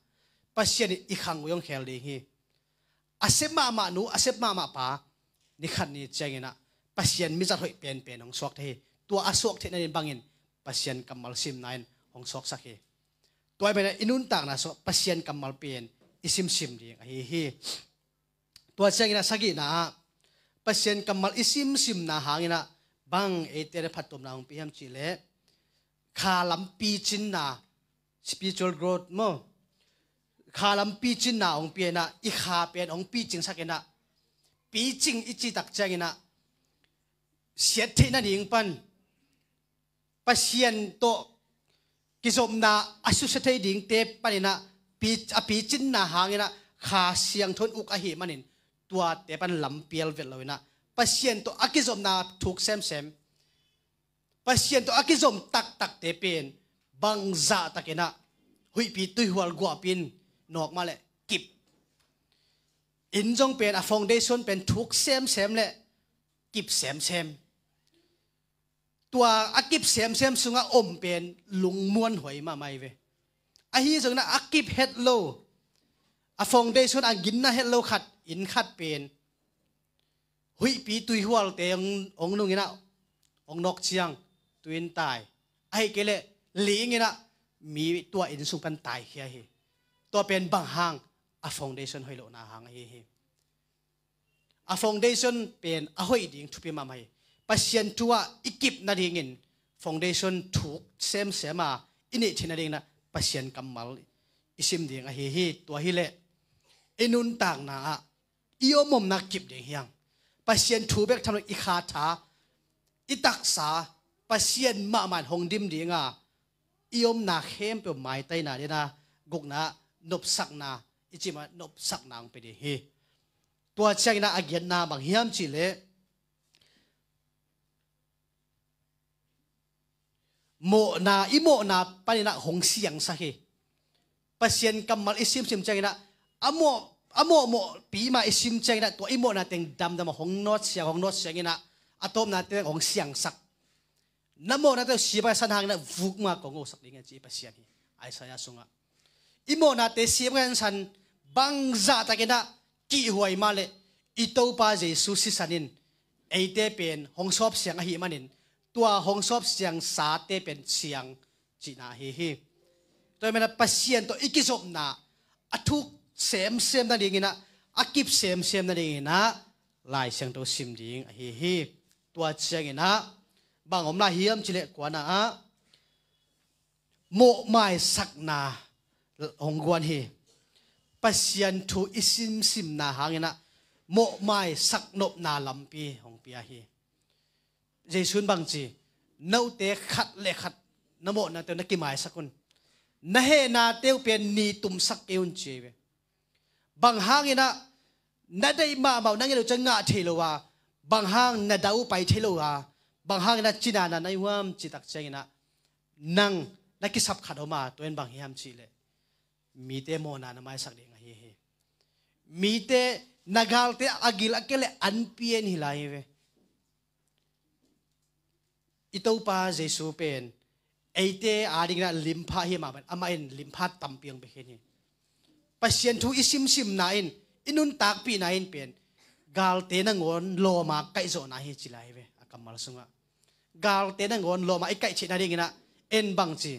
Pasian in i khanggui hong khel ding hi. A sep mahmah nu, a sep mahmah pa, ni khat ni ciangin ah Pasian mizat hoih penpen hong suak thei hi. Tua a suak theih nading bangin Pasian kammal simna in hong suaksak hi. Tua ahih manin i nuntakna sungah Pasian kammal pen i simsim ding ahi hi. Tua ciangin ah sagihna ah Pasian kammal i simsimna hangin ah bang eite a phattuamna hong pia hiam cihleh kha lam picinna, spiritual growth maw, kha lam picinna hong pia in ah i kha pen hong picingsak in ah, picing i cih tak ciangin ah siat theih nading pan Pasian tawh kizopna a susia thei dingte panin ah pi-, a picinna hangin ah Kha Siangtho in uk ahih manin tuate pan lampial vet lo in ah Pasian tawh a kizopna thuk semsem, Pasian tawh a kizom taktakte pen bangzah takin ah huihpi tuihual guahpi in nawk mah leh kip. Inn zong pen a foundation pen thuk semsem leh kip semsem. Tua a kip semsem sungah om pen lungmuanhuai mahmah hi ve. Ahi zongin a kip het lo, a foundation a ginna het lo khat, inn khat pen huihpi tuihualte hong, hong nungin ah hong nawk ciang tui in tai. Ahih kei leh ling in ah mi tua inn sung pan taikhia hi. Tua pen bang hang? A foundation hoih lohna hang ahi hi. A foundation pen a hoih ding thupi mahmah hi. Pasian thu ah i kip nadingin foundation thuk semsem a i neih theih nadingin ah Pasian kammal i sim ding ahi hi. Tua hileh i nuntakna ah i om omna kip ding hi hang. Pasian thu bek tham lo, i kha tha, i taksa Pasian mahmah in hong dim ding a, i omna khempeuh maitaina ding a, gukna nopsakna, i cih mah nopsakna hong pia ding hi. Tua ciangin ah a giatna bang hiam cih leh mawhna, i mawhna panin ah hong siangsak hi. Pasian kammal i simsim ciangin ah a mawh, a mawhmawhpi mah i sim ciangin ah tua i mawhna teng damdam a hong nawtsiang, hong nawtsiangin ah a tawpna teng hong siangsak. Na mawhnate uh siapa san hangin ah vuk mah kong hosak ding hi, a ci Pasian hi Isaiah sungah. I mawhnate siapa san bangzah takin ah kihhuai mah leh i Topa Jesu sisan in eite pen hong sawpsiang ahih manin tua hong sawpsiang sate pen siang cihna ahi hi. Tua hi manin ah Pasian tawh i kizopna a thuk semsem nadingin ah, a kip semsem nadingin ah Lai Siangtho sim ding ahi hi. Tua ciangin ah bang om lai hiam cih leh kuana ah mawhmaisakna hong guan hi. Pasian thu i simsimna hangin ah mawhmaisak nopna lampi hong pia hi. Jesu in bang ci? Note khat le khat na mawhnate uh na kimaisak un. Na hehnate uh pen ni tumsak kei un ci hi ve. Bang hangin ah na deih mahmah uh na nget uh ciang ngah thei lo a, bang hang na dah uh pai thei lo a, bang hangin ah cinana na hi huam cih tak ciangin ah nang na kisap khat om a, tua in bang hiam cih leh mite mawhna na maisak ding ahi hi. Mite, na galte a gil a kei leh an pia in hi lai hi ve. I Topa Jesu pen eite adingin ah limpha hi mah bangin amah in limpha tampi hong pia khin hi. Pasian thu i simsimna in, i nuntakpihna in pen galte nangawn lawma kaihzawhna hi ci lai hi ve a kammal sungah. Galte nangawn lawma i kaih theih nadingin ah en bang ci?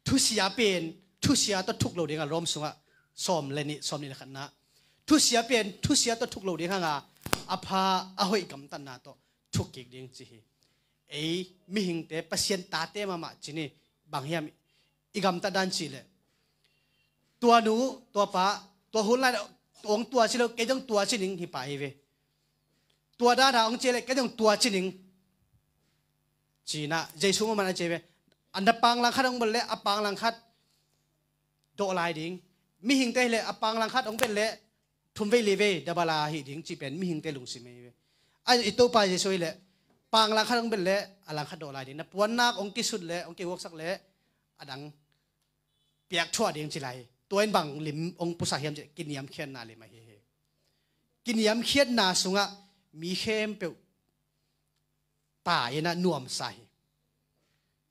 Thusia pen thusia tawh thuk lo ding a, Rom sungah sawm le nih, sawm nih le khatna. Thusia pen thusia tawh thuk lo ding hang a, a pha a hoih gamtatna tawh thuk kik ding ci hi. Ei mihingte, Pasian tate mahmah ci ni, bang hiam i gamtat dan cih leh, tua nu, tua pa, tua hun lai hong tua ci lo, kei zong tua ci ning hi pah hi ve. Tua dan a hong ci leh kei zong tua ci ning ci-in ah Jesu hong man a ci hi ve. A na panglang khat hong bel leh a panglang khat dawh lai ding. Mihingte hi leh a panglang khat hong bel leh thum vei li vei dabala hi ding cih pen mihingte lungsim hi ve. A i Topa Jesu hi leh panglang khat hong bel leh a lang khat dawh lai ding. Na puannak hong kisut leh, hong kihuaksak leh a dang piak thuah ding ci lai hi. Tua in bang lim hong pusak hiam cih leh kiniamkhiatna lim ahi hi. Kiniamkhiatna sungah mi khempeuh tai in ah nuamsa hi.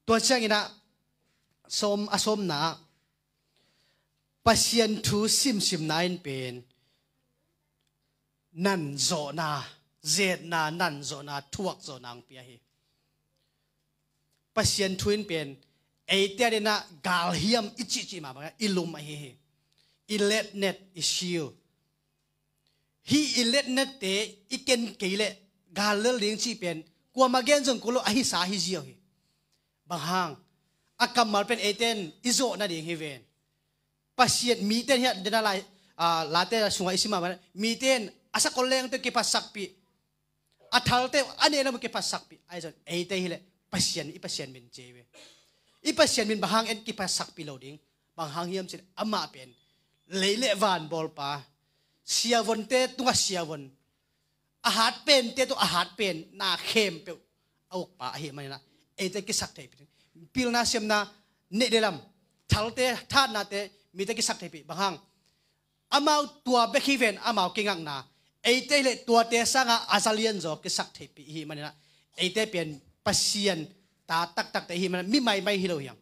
Tua ciangin ah sawm, a sawmna ah Pasian thu simsimna in pen nanzawhna, zetna, nanzawhna, thuakzawhna hong pia hi. Pasian thu in pen eite adingin ah galhiam i cihcih mah bangin i lum ahi hi. I letnet, i shield. Hih i letnette i ken kei leh gal lel ding cih pen kuamah gen zong kul lo, a hisa hi ziau hi. Bang hang? A kammal pen eite in i zawh nading hi ven. Pasian, mite in hiah dena lai, ah, Late sungah i sim mah bangin mite in a sakol lengte uh kiphatsakpih, a thalte uh a nehlam uh kiphatsakpih. Ahi zong eite hi leh Pasian, i Pasian min ci hi ve. I Pasian min bang hang en kiphatsakpih lo ding? Bang hang hiam cih leh amah pen lei le van bawlpa, siavonte tungah siavon, a hat pente tungah a hat pen, na khempeuh a ukpa ahih manin ah eite kisaktheihpih ding. Pilna siamna neih lehlam, thalte, thatnate mite kisak theihpih. Bang hang? Amau tua bek hi ven, amau kingakna. Eite le tuate sangah a za lianzaw kisak theihpih i hih maninah, eite pen Pasian ta taktakte i hih maninah mi maimai hi lo hiang.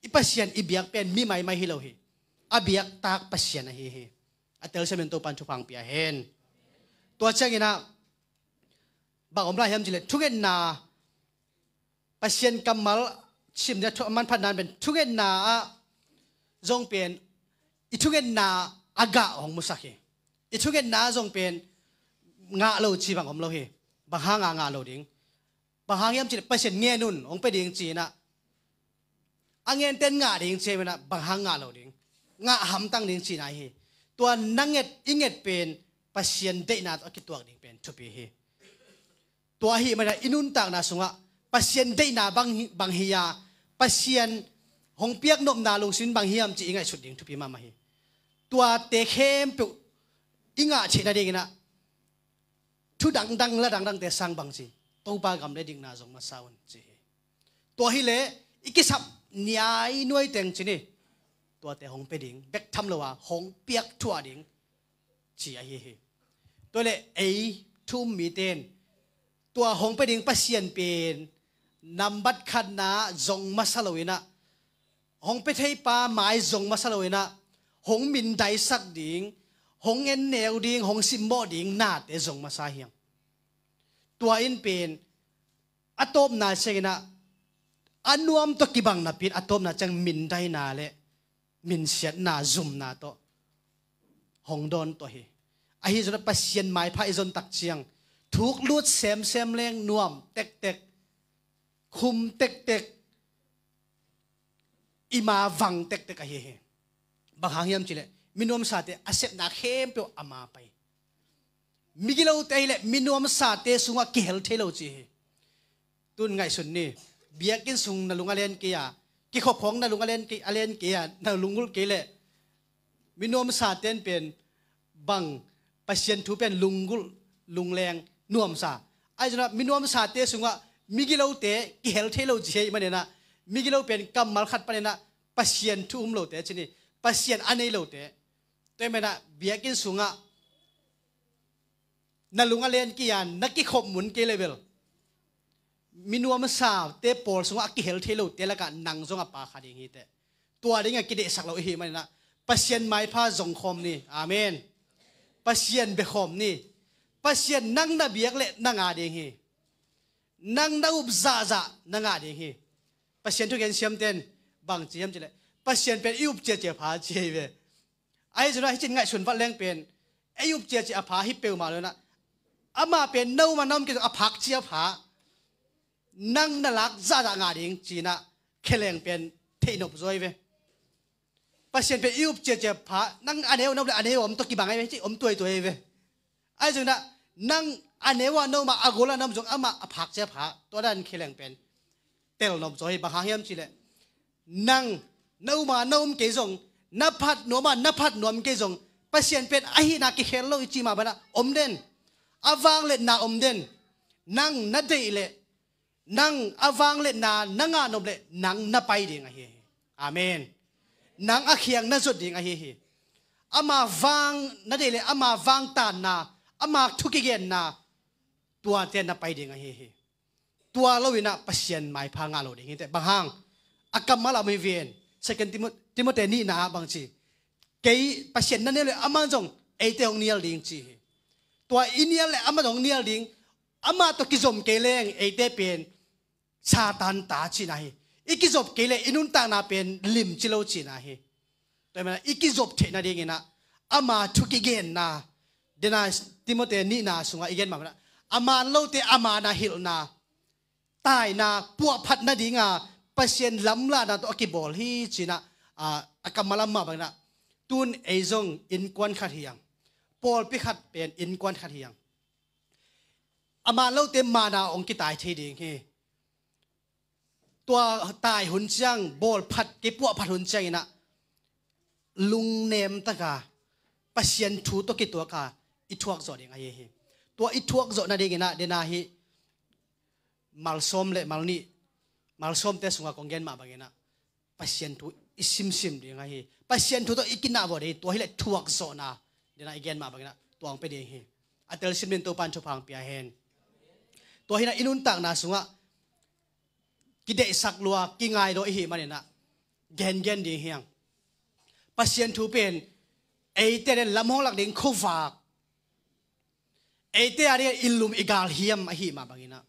I Pasian i biak pen mi maimai hi lo hi. A biaktak Pasian ahi hi. A telsiam in Topan thupha hong pia hen. Tua cianginah bang om lai hiam cileh, thungetna, Pasian kammal sim dia thu a manphatna pen thungetna ah zong pen i thungetna a gah hong musak hi. I thungetna ah zong pen ngah lo ci bang om lo hi. Bang hanga ngah lo ding? Bang hang hiam cileh, Pasian ngen un, hong pia ding cinah a ngenten ngah ding ci hi maninah, bang hang ngah lo ding? Ngah hamtang ding cina hi. Tua na nget, i nget pen Pasian deihna tawh a kituak ding pen thupi hi. Tua ahi maninah i nuntakna sungah Pasian deihna bang hi, bang hi a, Pasian hong piaknopna lungsim bang hiam ci i ngaihsut ding thupi mahmah hi. Tuate khempeuh i ngah theih nadinginah thu dangdang la dangdangte sang bang ci, Topa gam le dikna zong masa un ci hi. Tua hileh i kisap niainuai teng ci ni. Tuate hong pia ding bek tham lo a hong piak thuah ding ci ahi hi. Tua hileh ei thu um mite in tua hong pia ding Pasian pen nambat khatna zong masa loinah, hong pia theipa mai zong masa loinah, hong mindaisak ding, hong enneu ding, hong simmawh ding nate zong masa hiang. Tua in pen a tawpna cianginah a nuam tawh kibang napi in a tawpna ciang mindaina le minsiatna, zumna tawh hong dawn tawh hi. Ahi zongin Pasian maipha i zon tak ciang thuk lut semsem leng nuam tektek, khum tektek, i ma vang tektek ahi hi. Bang hang hiam cileh, minuamsate a sepna khempeuh a ma pai. Migilote hileh minuamsate sungah kihel thei lo ci hi. Tun ngaihsun ni, biakinn sung na lung a len kei a, kikhop khawng na lung a len kei, a len kei a, na lunggulh kei leh minuamsate in pen bang Pasian thu pen lunggulh, lungleng, nuamsa. Ahi zongah minuamsate sungah migilote kihel thei lo ci hi maninah, migilo pen kammal khat paninah Pasian thu um lote ci ni, Pasian a nei lote. Tua hi maninah biakinn sungah na lung a len kei a, na kikhop mun kei leh bel minuamsate pawl sungah a kihel thei lote lakah nang zong a pa kha ding hi teh. Tua dingah kidehsak lo i hih maninah Pasian maipha zong khawm ni. Amen. Pasian bia khawm ni. Pasian nang na biak leh na ngah ding hi. Nang na up zahzah na ngah ding hi. Pasian thugen siamte in bang ci hiam cileh, Pasian pen i up ciacia pha ci hi ve. Ahi zongin hih cin ngaihsun vat leng pen ei up ciacia a pha hi peuhmah loinah, amah pen na um a na om kei zong a phak cia pha, nang na lak zahzah ngah ding cinah kheleng pen theih nop zaw hi ve. Pasian pen i up ciacia pha, nang a neu a na up le a neu a om tawh kibang ahi ve, ci om tuaituai ahi ve. Ahi zonginah nang a neu a na om a, a gol a na om zong amah a phak cia pha, tua dan kheleng pen tel nop zaw hi. Bang hang hiam cileh, nang na um a na um kei zong, na phat nuam a na phat nuam kei zong, Pasian pen ahihna kikhel lo i cih mah banah om den. A vangliatna om den. Nang na deih leh, nang a vangliatna na ngah nop leh nang na pai ding ahi hi. Amen. Nang a khiang na zot ding ahi hi. Ama vang na deih leh ama vang tanna, ama thu kigenna, tuate na pai ding ahi hi. Tua loinah Pasian maipha ngah lo ding hi teh. Bang hang? A kammal a om hi ven. Second Timo-, Timote nihna ah bang ci? Kei Pasian na nial leh amah zong eite hong nial ding ci hi. Tua i nial leh amah zong hong nial ding. Amah tawh kizom kei leng eite pen Satan ta cihna hi. I kizop kei leh i nuntakna pen limci lo cihna hi. Tua hi maninah i kizop theih nadinginah ama thu kigenna, dena Timote nihna sungah i gen mah banah, a man lote a man a hilhna, taina, puahphat nadinga Pasian lamlahna tawh a kibawl hi cinah, a, a kammal a om mah banginah, tun ei zong innkuan khat hi ang. Pawlpi khat pen innkuan khat hi ang. A man lote mana hong kitai thei ding hi. Tua tai hun ciang, bawlphat kei puahphat hun cianginah lungnem taka Pasian thu tawh kituaka i thuak zawh ding ahi hi. Tua i thuak zawh nadinginah dena hi malsawm le malnih, malsawmte sungah kong gen mah banginah Pasian thu i simsim ding ahi. Pasian thu tawh i kinah vawh ding hi. Tua hileh thuak zawhna dingin ah i gen mah bangin ah tua hong pia ding hi. A telsiam dingin Topa'n thupha hong pia hen. Tua hi-in ah i nuntakna sungah kideihsak lua, kingai lua i hih manin ah gengen ding hi hang. Pasian thu pen eite a dingin lamhong lak ding khuavak, eite a dingin i lum i gal hiam ahi mah bangin ah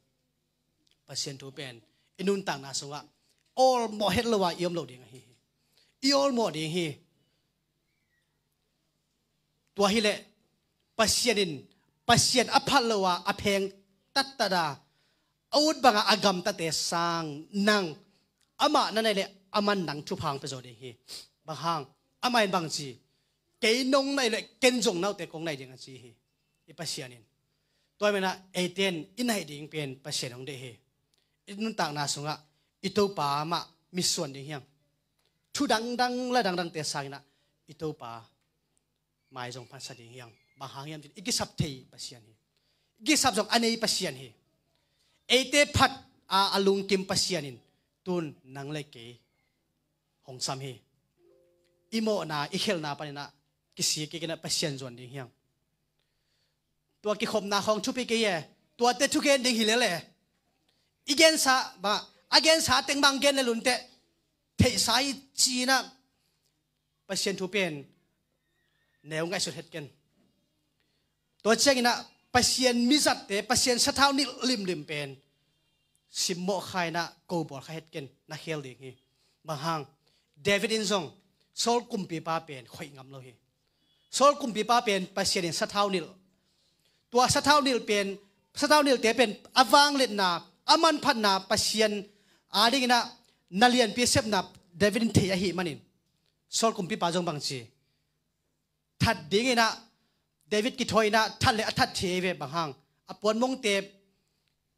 Pasian thu pen i nuntakna sungah awlmawh het lo-a i om lo ding ahi hi. I awlmawh ding hi. Tua hileh Pasian in, Pasian a phat lo-a a pheng tattat a, a ut banga a gamtate sang nang, amah na naih leh aman nang thupha hong pia zo ding hi. Bang hang? Amah in bang ci? Kei nong naih leh ken zong note kong naih ding, a ci hi i Pasian in. Tua ahih manin ah eite in i naih ding pen Pasian hong deih hi. I nuntakna sungah i Topa mah mitsuan ding hi hang. Thu dangdang la dangdangte sangin ah i Topa mai zong phatsa ding hi hang. Bang hang hiam cih leh i kisap thei Pasian hi. I kisap zong a nei Pasian hi. Eite phat a, a lungkim Pasian in tu-in nang leh kei hong sam hi. I mawhna, i khialhna panin ah kisik kik in ah Pasian zuan ding hi hang. Tua kikhopna khawng thupi kei e. Tuate thugen ding hi lel e. I gensa, bang, a gensa teng bang gen lel un teh, theihsa hi ci-in ah Pasian thu pen neu ngaihsut het ken. Tua ciangin ah Pasian mizatte, Pasian sathau nilh limlim pen simmawh kha in ah ko bawl kha het ken, na khel ding hi. Bang hang? David in zong Saul kumpipa pen khoih ngam lo hi. Saul kumpipa pen Pasian in sathau nilh. Tua sathau nilh pen, sathau nilhte pen a vangliatna, a manphatna, Pasian a dingin ah na lianpi sepna David in thei ahih manin Saul kumpipa zong bang ci? That dingin ah David kithawi in ah that leh a that thei ve. Bang hang? A puanmongte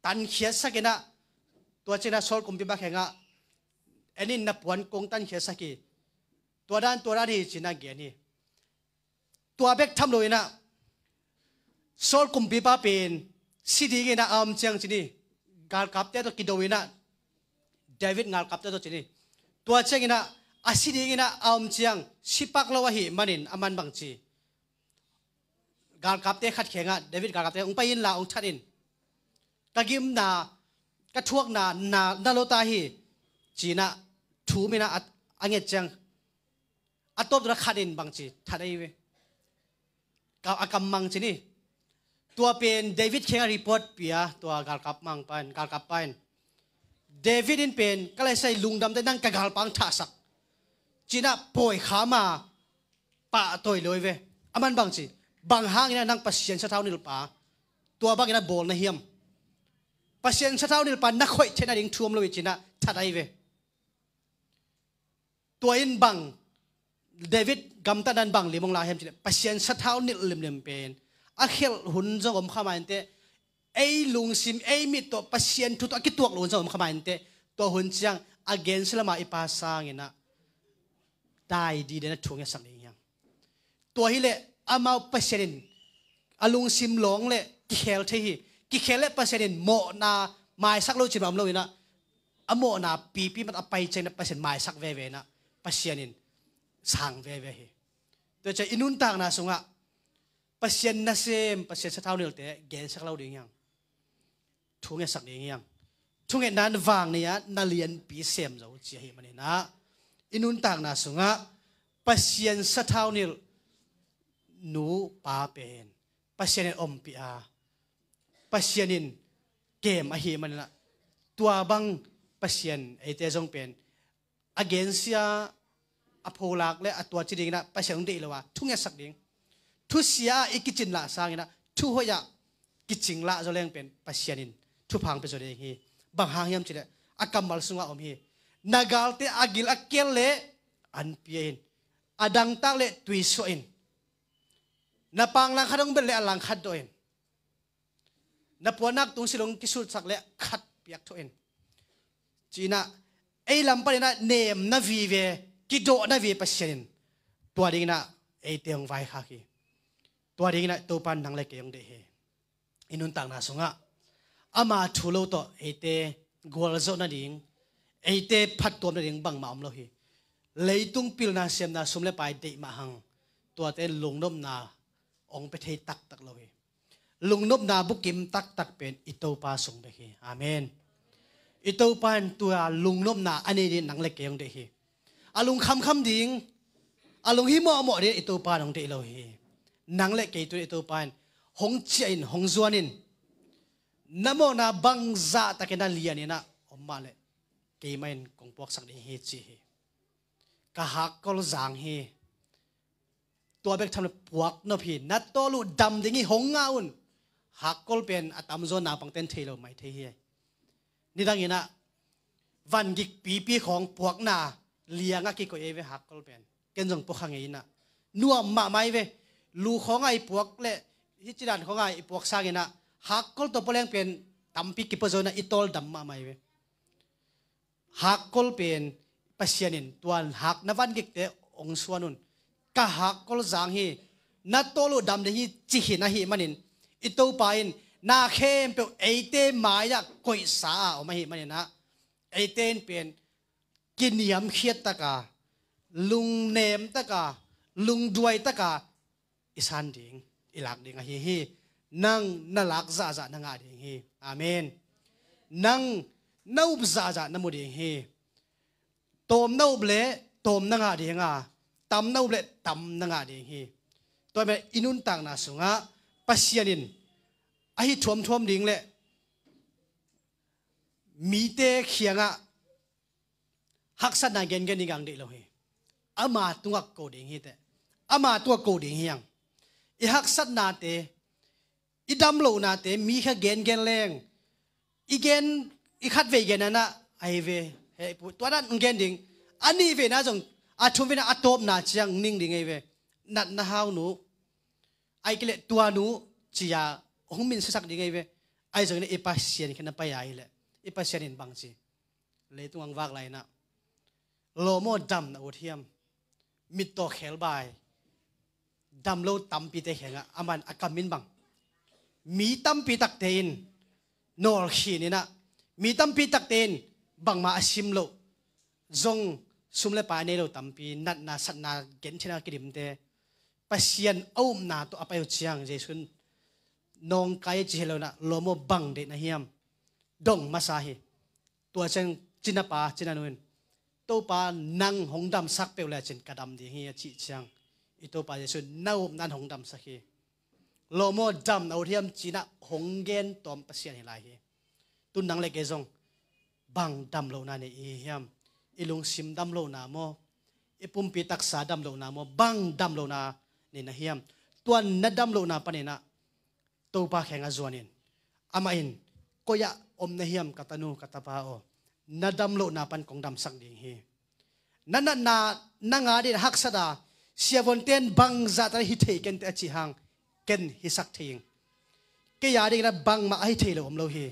tankhiatsak in ah, tua ciangin ah Saul kumpipa kiangah, "En in, na puan kong tankhiatsak hi. Tua dan, tua dan hi," ci-in ah gen hi. Tua bek tham lo in ah Saul kumpipa pen si dingin ah a om ciang ci ni, galkapte tawh kido in ah, David galkapte tawh ci ni. Tua ciangin ah a si dingin ah a om ciang si pak lo ahih manin aman bang ci? Galkapte khat kiangah, David galkapte, "Hong pai inla hong that in. Ka gimna, ka thuakna na, na lota hi," ci-in ah thum in ah a, a nget ciang, "A tawp tawh na khat in," bang ci? "That ahi ve. Ka, a kam mang," ci ni. Tua pen David kiangah report pia, tua galkap mangpa in, galkappa in. David in pen, "Ka laisai lungdam teh, nang ka galpa hong thahsak," ci-in ah pawi kha ma, pahtawi lo hi ve. Aman bang ci? "Bang hangin ah nang Pasian sathau nilhpa tua bangin ah bawl na hiam? Pasian sathau nilhpa na khoih theihna ding thu om lo hi," ci-in ah that ahi ve. Tua in bang, David gamtatna in bang lim hong la hiam cih leh, Pasian sathau nilh limlim pen a khialh hun zong om kha ma inteh, ei lungsim, ei mit tawh Pasian thu tawh a kituak lo hun zong om kha ma inteh, tua hun ciang a gensia lam-a i pa sangin ah dai diden a thu ngetsak ding hi hang. Tua hileh amau Pasian in a lungsim lawng leh kikhel thei hi. Kikhel leh Pasian in mawhna maisak lo cih mah om lo in ah, a mawhna pipi mat a pai ciangin ah Pasian maisak veve in ah, Pasian in sang veve hi. Tua ciang i nuntakna sungah Pasian nasem, Pasian sathau nilhte gensak lo ding hi hang. Thu ngetsak ding hi hang. Thungetna in vang nei-a na lianpi sem zo, ci ahih manin ah, i nuntakna sungah Pasian sathau nilh nu pa pen Pasian in ompih a, Pasian in kem ahih manin ah, tua bang Pasian eite zong pen a gensia, a pholak leh a tua ci dingin ah Pasian hong deih lo a, thu ngetsak ding. Thusia-ah i kicin lah sangin ah, thuhoih-ah kicing lah zaw leng pen Pasian in thupha hong pia zaw ding hi. Bang hang hiam cih leh, a kammal sungah om hi. Na galte a gil a kel leh an pia in. A dangtak leh tui suah in. Na pang langkhat hong belh leh a langkhat dawh in. Na puannak tung silong kisutsak leh khat piakthawh in, ci-in ah, ei lam panin ah nemna vive, kidawhna vive Pasian in tua dingin ah eite hong vaikhak hi. Tua dingin ah Topa in nang leh kei hong deih hi. I nuntakna sungah ama thu lo tawh eite gualzawh nading, eite phattuam nading bangmah om lo hi. Leitung pilna siamna sum le pai deih mah hang, tuate in lungnopna hong pia thei taktak lo hi. Lungnopna bukim taktak pen i Topa sung bek hi. Amen. I Topa in tua lungnopna a nei ding nang le kei hong deih hi. A lungkhamkham ding, a lunghimawhmawh ding i Topa in hong deih lo hi. Nang le kei tu-in i Topa in hong ciah in, hong zuan in, na mawhna bangzah takin a lian in ah om mah leh keimah in kong puaksak ding hi ci hi. Ka hakkol zang hi. Tua bek tham lo, puak nop hi. Na tawl uh dam ding hi, hong ngah un. Hakkol pen a tamzaw naupangte'n thei lo mai thei hi. Nidang in ah vangik pipi khawng puakna liang ah kikoih ei ve hakkol pen. Ken zong pua kha ngei in ah, nuam mahmah ei ve. Lu khawng ah i puak le hih ci dan khawng ah i puak sang in ah, hakkol tawh pua leng pen tampi kipua zo in ah i tawl dam mahmah ei ve. Hakkol pen Pasian in tua hak na vangikte hong suan un. Ka hakkol zang hi, na tawl uh dam ding hi ci hi na hih manin, i Topa in na khempeuh eite mai-ah koihsa a om ahih manin ah, eite in pen kiniamkhiat taka, lungnem taka, lungduai taka i san ding, i lak ding ahi hi. Nang na lak zahzah na ngah ding hi. Amen. Nang na up zahzah na mu ding hi. Tawm na up le tawm na ngah ding a, tam na up le tam na ngah ding hi. Tua mah i nuntakna sungah Pasian in ahi thuamthuam ding le mite kiangah haksatna gengen ding hong deih lo hi. Ama tungah ko ding hi teh. Ama tungah ko ding hi hang. I haksatnate, i damlohnate mi kha gengen leng, i gen, i khatvei gen in ah, ahi ve, heh pu, tua dan gen ding. A nihveina zong, a thumveina, a tawpna ciang ning ding ahi ve. Natna hau nu, ahih kei leh tua nu ci-a hong minsiasak ding ahi ve. Ahi zongin ah i Pasian kiang na pai a hih leh, i Pasian in bang ci? Leitung hong vak lai in ah, lawm aw, dam na ut hiam? Mittaw khebai, dam lo tampite kiangah aman a kam in bang, mi tampi takte in nawlkhin in ah, mi tampi takte in bangmah a sim loh, zong sum le pai a nei lo tampi, natna satna genthei-in a kidimte, Pasian a upna tawh a pai uh ciang, Jesu in nawngkai ci hi lo in ah, lawm aw, bang deih na hiam? Dong masa hi. Tua ciang cinapa, cinanu in, Topa, nang hong damsak peuh lecin ka dam ding hi, a cih ciang, i Topa Jesu in na upna in hong damsak hi. Lawm aw, dam na ut hiam ci-in ah hong gen tawm Pasian hi lai hi. Tu-in nang le kei zong bang damlohna nei i hi hiam? I lungsim damlohna maw, i pumpi taksa damlohna maw, bang damlohna nei na hiam? Tua na damlohna panin ah Topa kiangah zuan in, amah in, koi-ah om na hiam, ka tanu, ka tapa aw? Na damlohna pan kong damsak ding hi. Na natna na ngah ding haksat a, siavuante in bangzah tak hi thei ken teh a cih hang, ken hisak thei ing. Kei a dingin ah bangmah a hi thei lo om lo hi.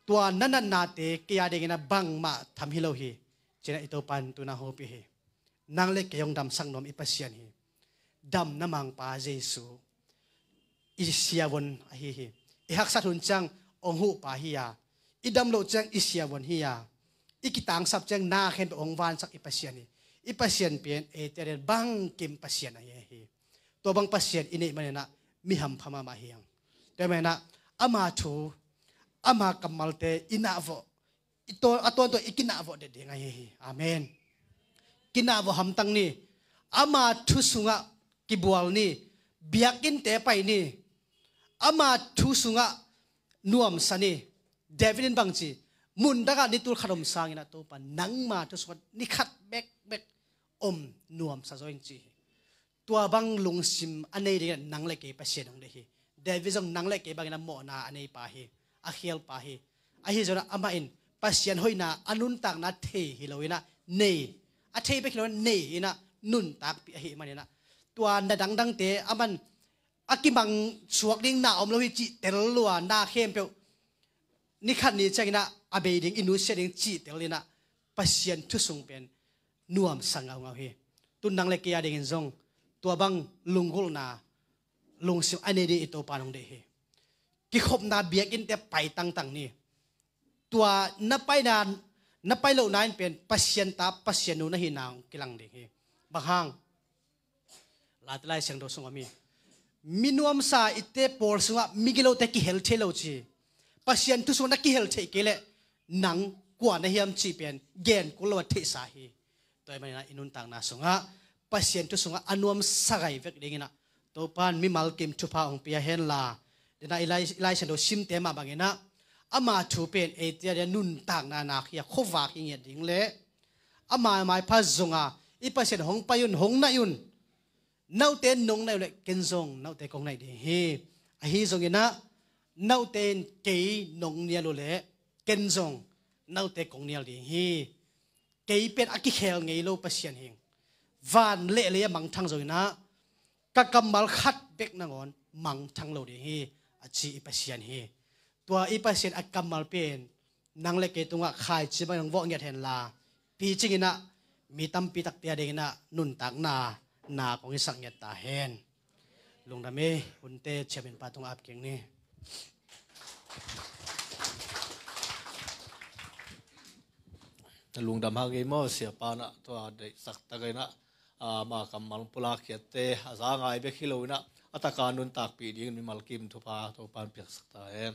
Tua na natnate kei a dingin ah bangmah tham hi lo hi, ci-in ah i Topa in tu-in ah hopih hi. Nang le kei hong damsak nuam i Pasian hi. Damna mangpa Jesu i siavuan ahi hi. I haksat hun ciang hong huhpa hi a, i damloh ciang i siavuan hi a, i kitangsap ciang na khempeuh hong vansak i Pasian hi. I Pasian pen eite adingin bangkim Pasian ahi hi. Tua bang Pasian i neih manin ah mi hampha mahmah hi hang. Tua manin ah ama thu, ama kammalte i nahvawh, i tawn, a tawntung i kinahvawh det ding ahi hi. Amen. Kinahvawh hamtang ni. Ama thu sungah kibual ni. Biakinnte pai ni. Ama thu sungah nuamsa ni. David in bang ci? Mundakah ni tul khat om sangin ah Topa, nangma thu sungah ni khat bekbek om nuamsa zaw ing, ci hi. Tua bang lungsim a nei dingin ah nang le kei Pasian hong deih hi. David zong nang le kei bangin ah mawhna a neipa hi, a khialpa hi. Ahi zongin ah amah in Pasian hoihna a nuntakna thei hi lo in ah nei, a thei bek hi lo in ah nei in ah nuntakpih ahih manin ah, tua na dangdangte aman a kimang suak ding na om lo hi cih tel lua, na khempeuh ni khat ni ciangin ah a bei ding, i nusia ding cih tel in ah Pasian thu sung pen nuamsa ngaungau hi. Tu-in nang le kei a dingin zong tua bang lunggulhna, lungsim a nei ding i Topa in hong deih hi. Kikhopna biakinnte pai tangtang ni. Tua na paina na pai lohna in pen Pasian ta, Pasian nu na hihna hong kilang ding hi. Bang hang? Late Lai Siangtho sungah mi, mi nuamsa i te pawl sungah migilote kihel thei lo ci. Pasian thu sungah na kihel theih kei leh nang kua na hiam cih pen gen kul lo a theihsa hi. Tua ahih manin ah i nuntakna sungah Pasian thu sungah a nuamsa gai vek dingin ah Topa'n mimal kim thupha hong pia henla, dena i Lai, i Lai Siangtho simte mah bangin ah ama thu pen eite a dia nuntakna nak hi a, khuavak hi ngiat ding le ama maipha zonga i Pasian hong pai un, hong naih un. Note nong naih uh leh ken zong note kong naih ding hi. Ahi zongin ah note in kei nong nial uh leh ken zong note kong nial ding hi. Kei pen a kikhel ngei lo Pasian hi. Van leh lei a mangthang zongin ah ka kammal khat bek nangawn mangthang lo ding hi, a ci i Pasian hi. Tua i Pasian a kammal pen nang le kei tungah khaici bangin hong vawh ngiat henla, picingin ah mi tampi takte a dingin ah nuntakna na kong hisak ngiat ta hen. Lungdam ei, hunte chairman pa tungah ap keng ni. Lungdam hang ei maw, siapa in ah tua deihsak takin ah, ah, ama kammal pulak khiatte a za ngai bek hi loin ah a taka nuntakpih dingin mimal kim thupha Topa'n piaksak ta hen.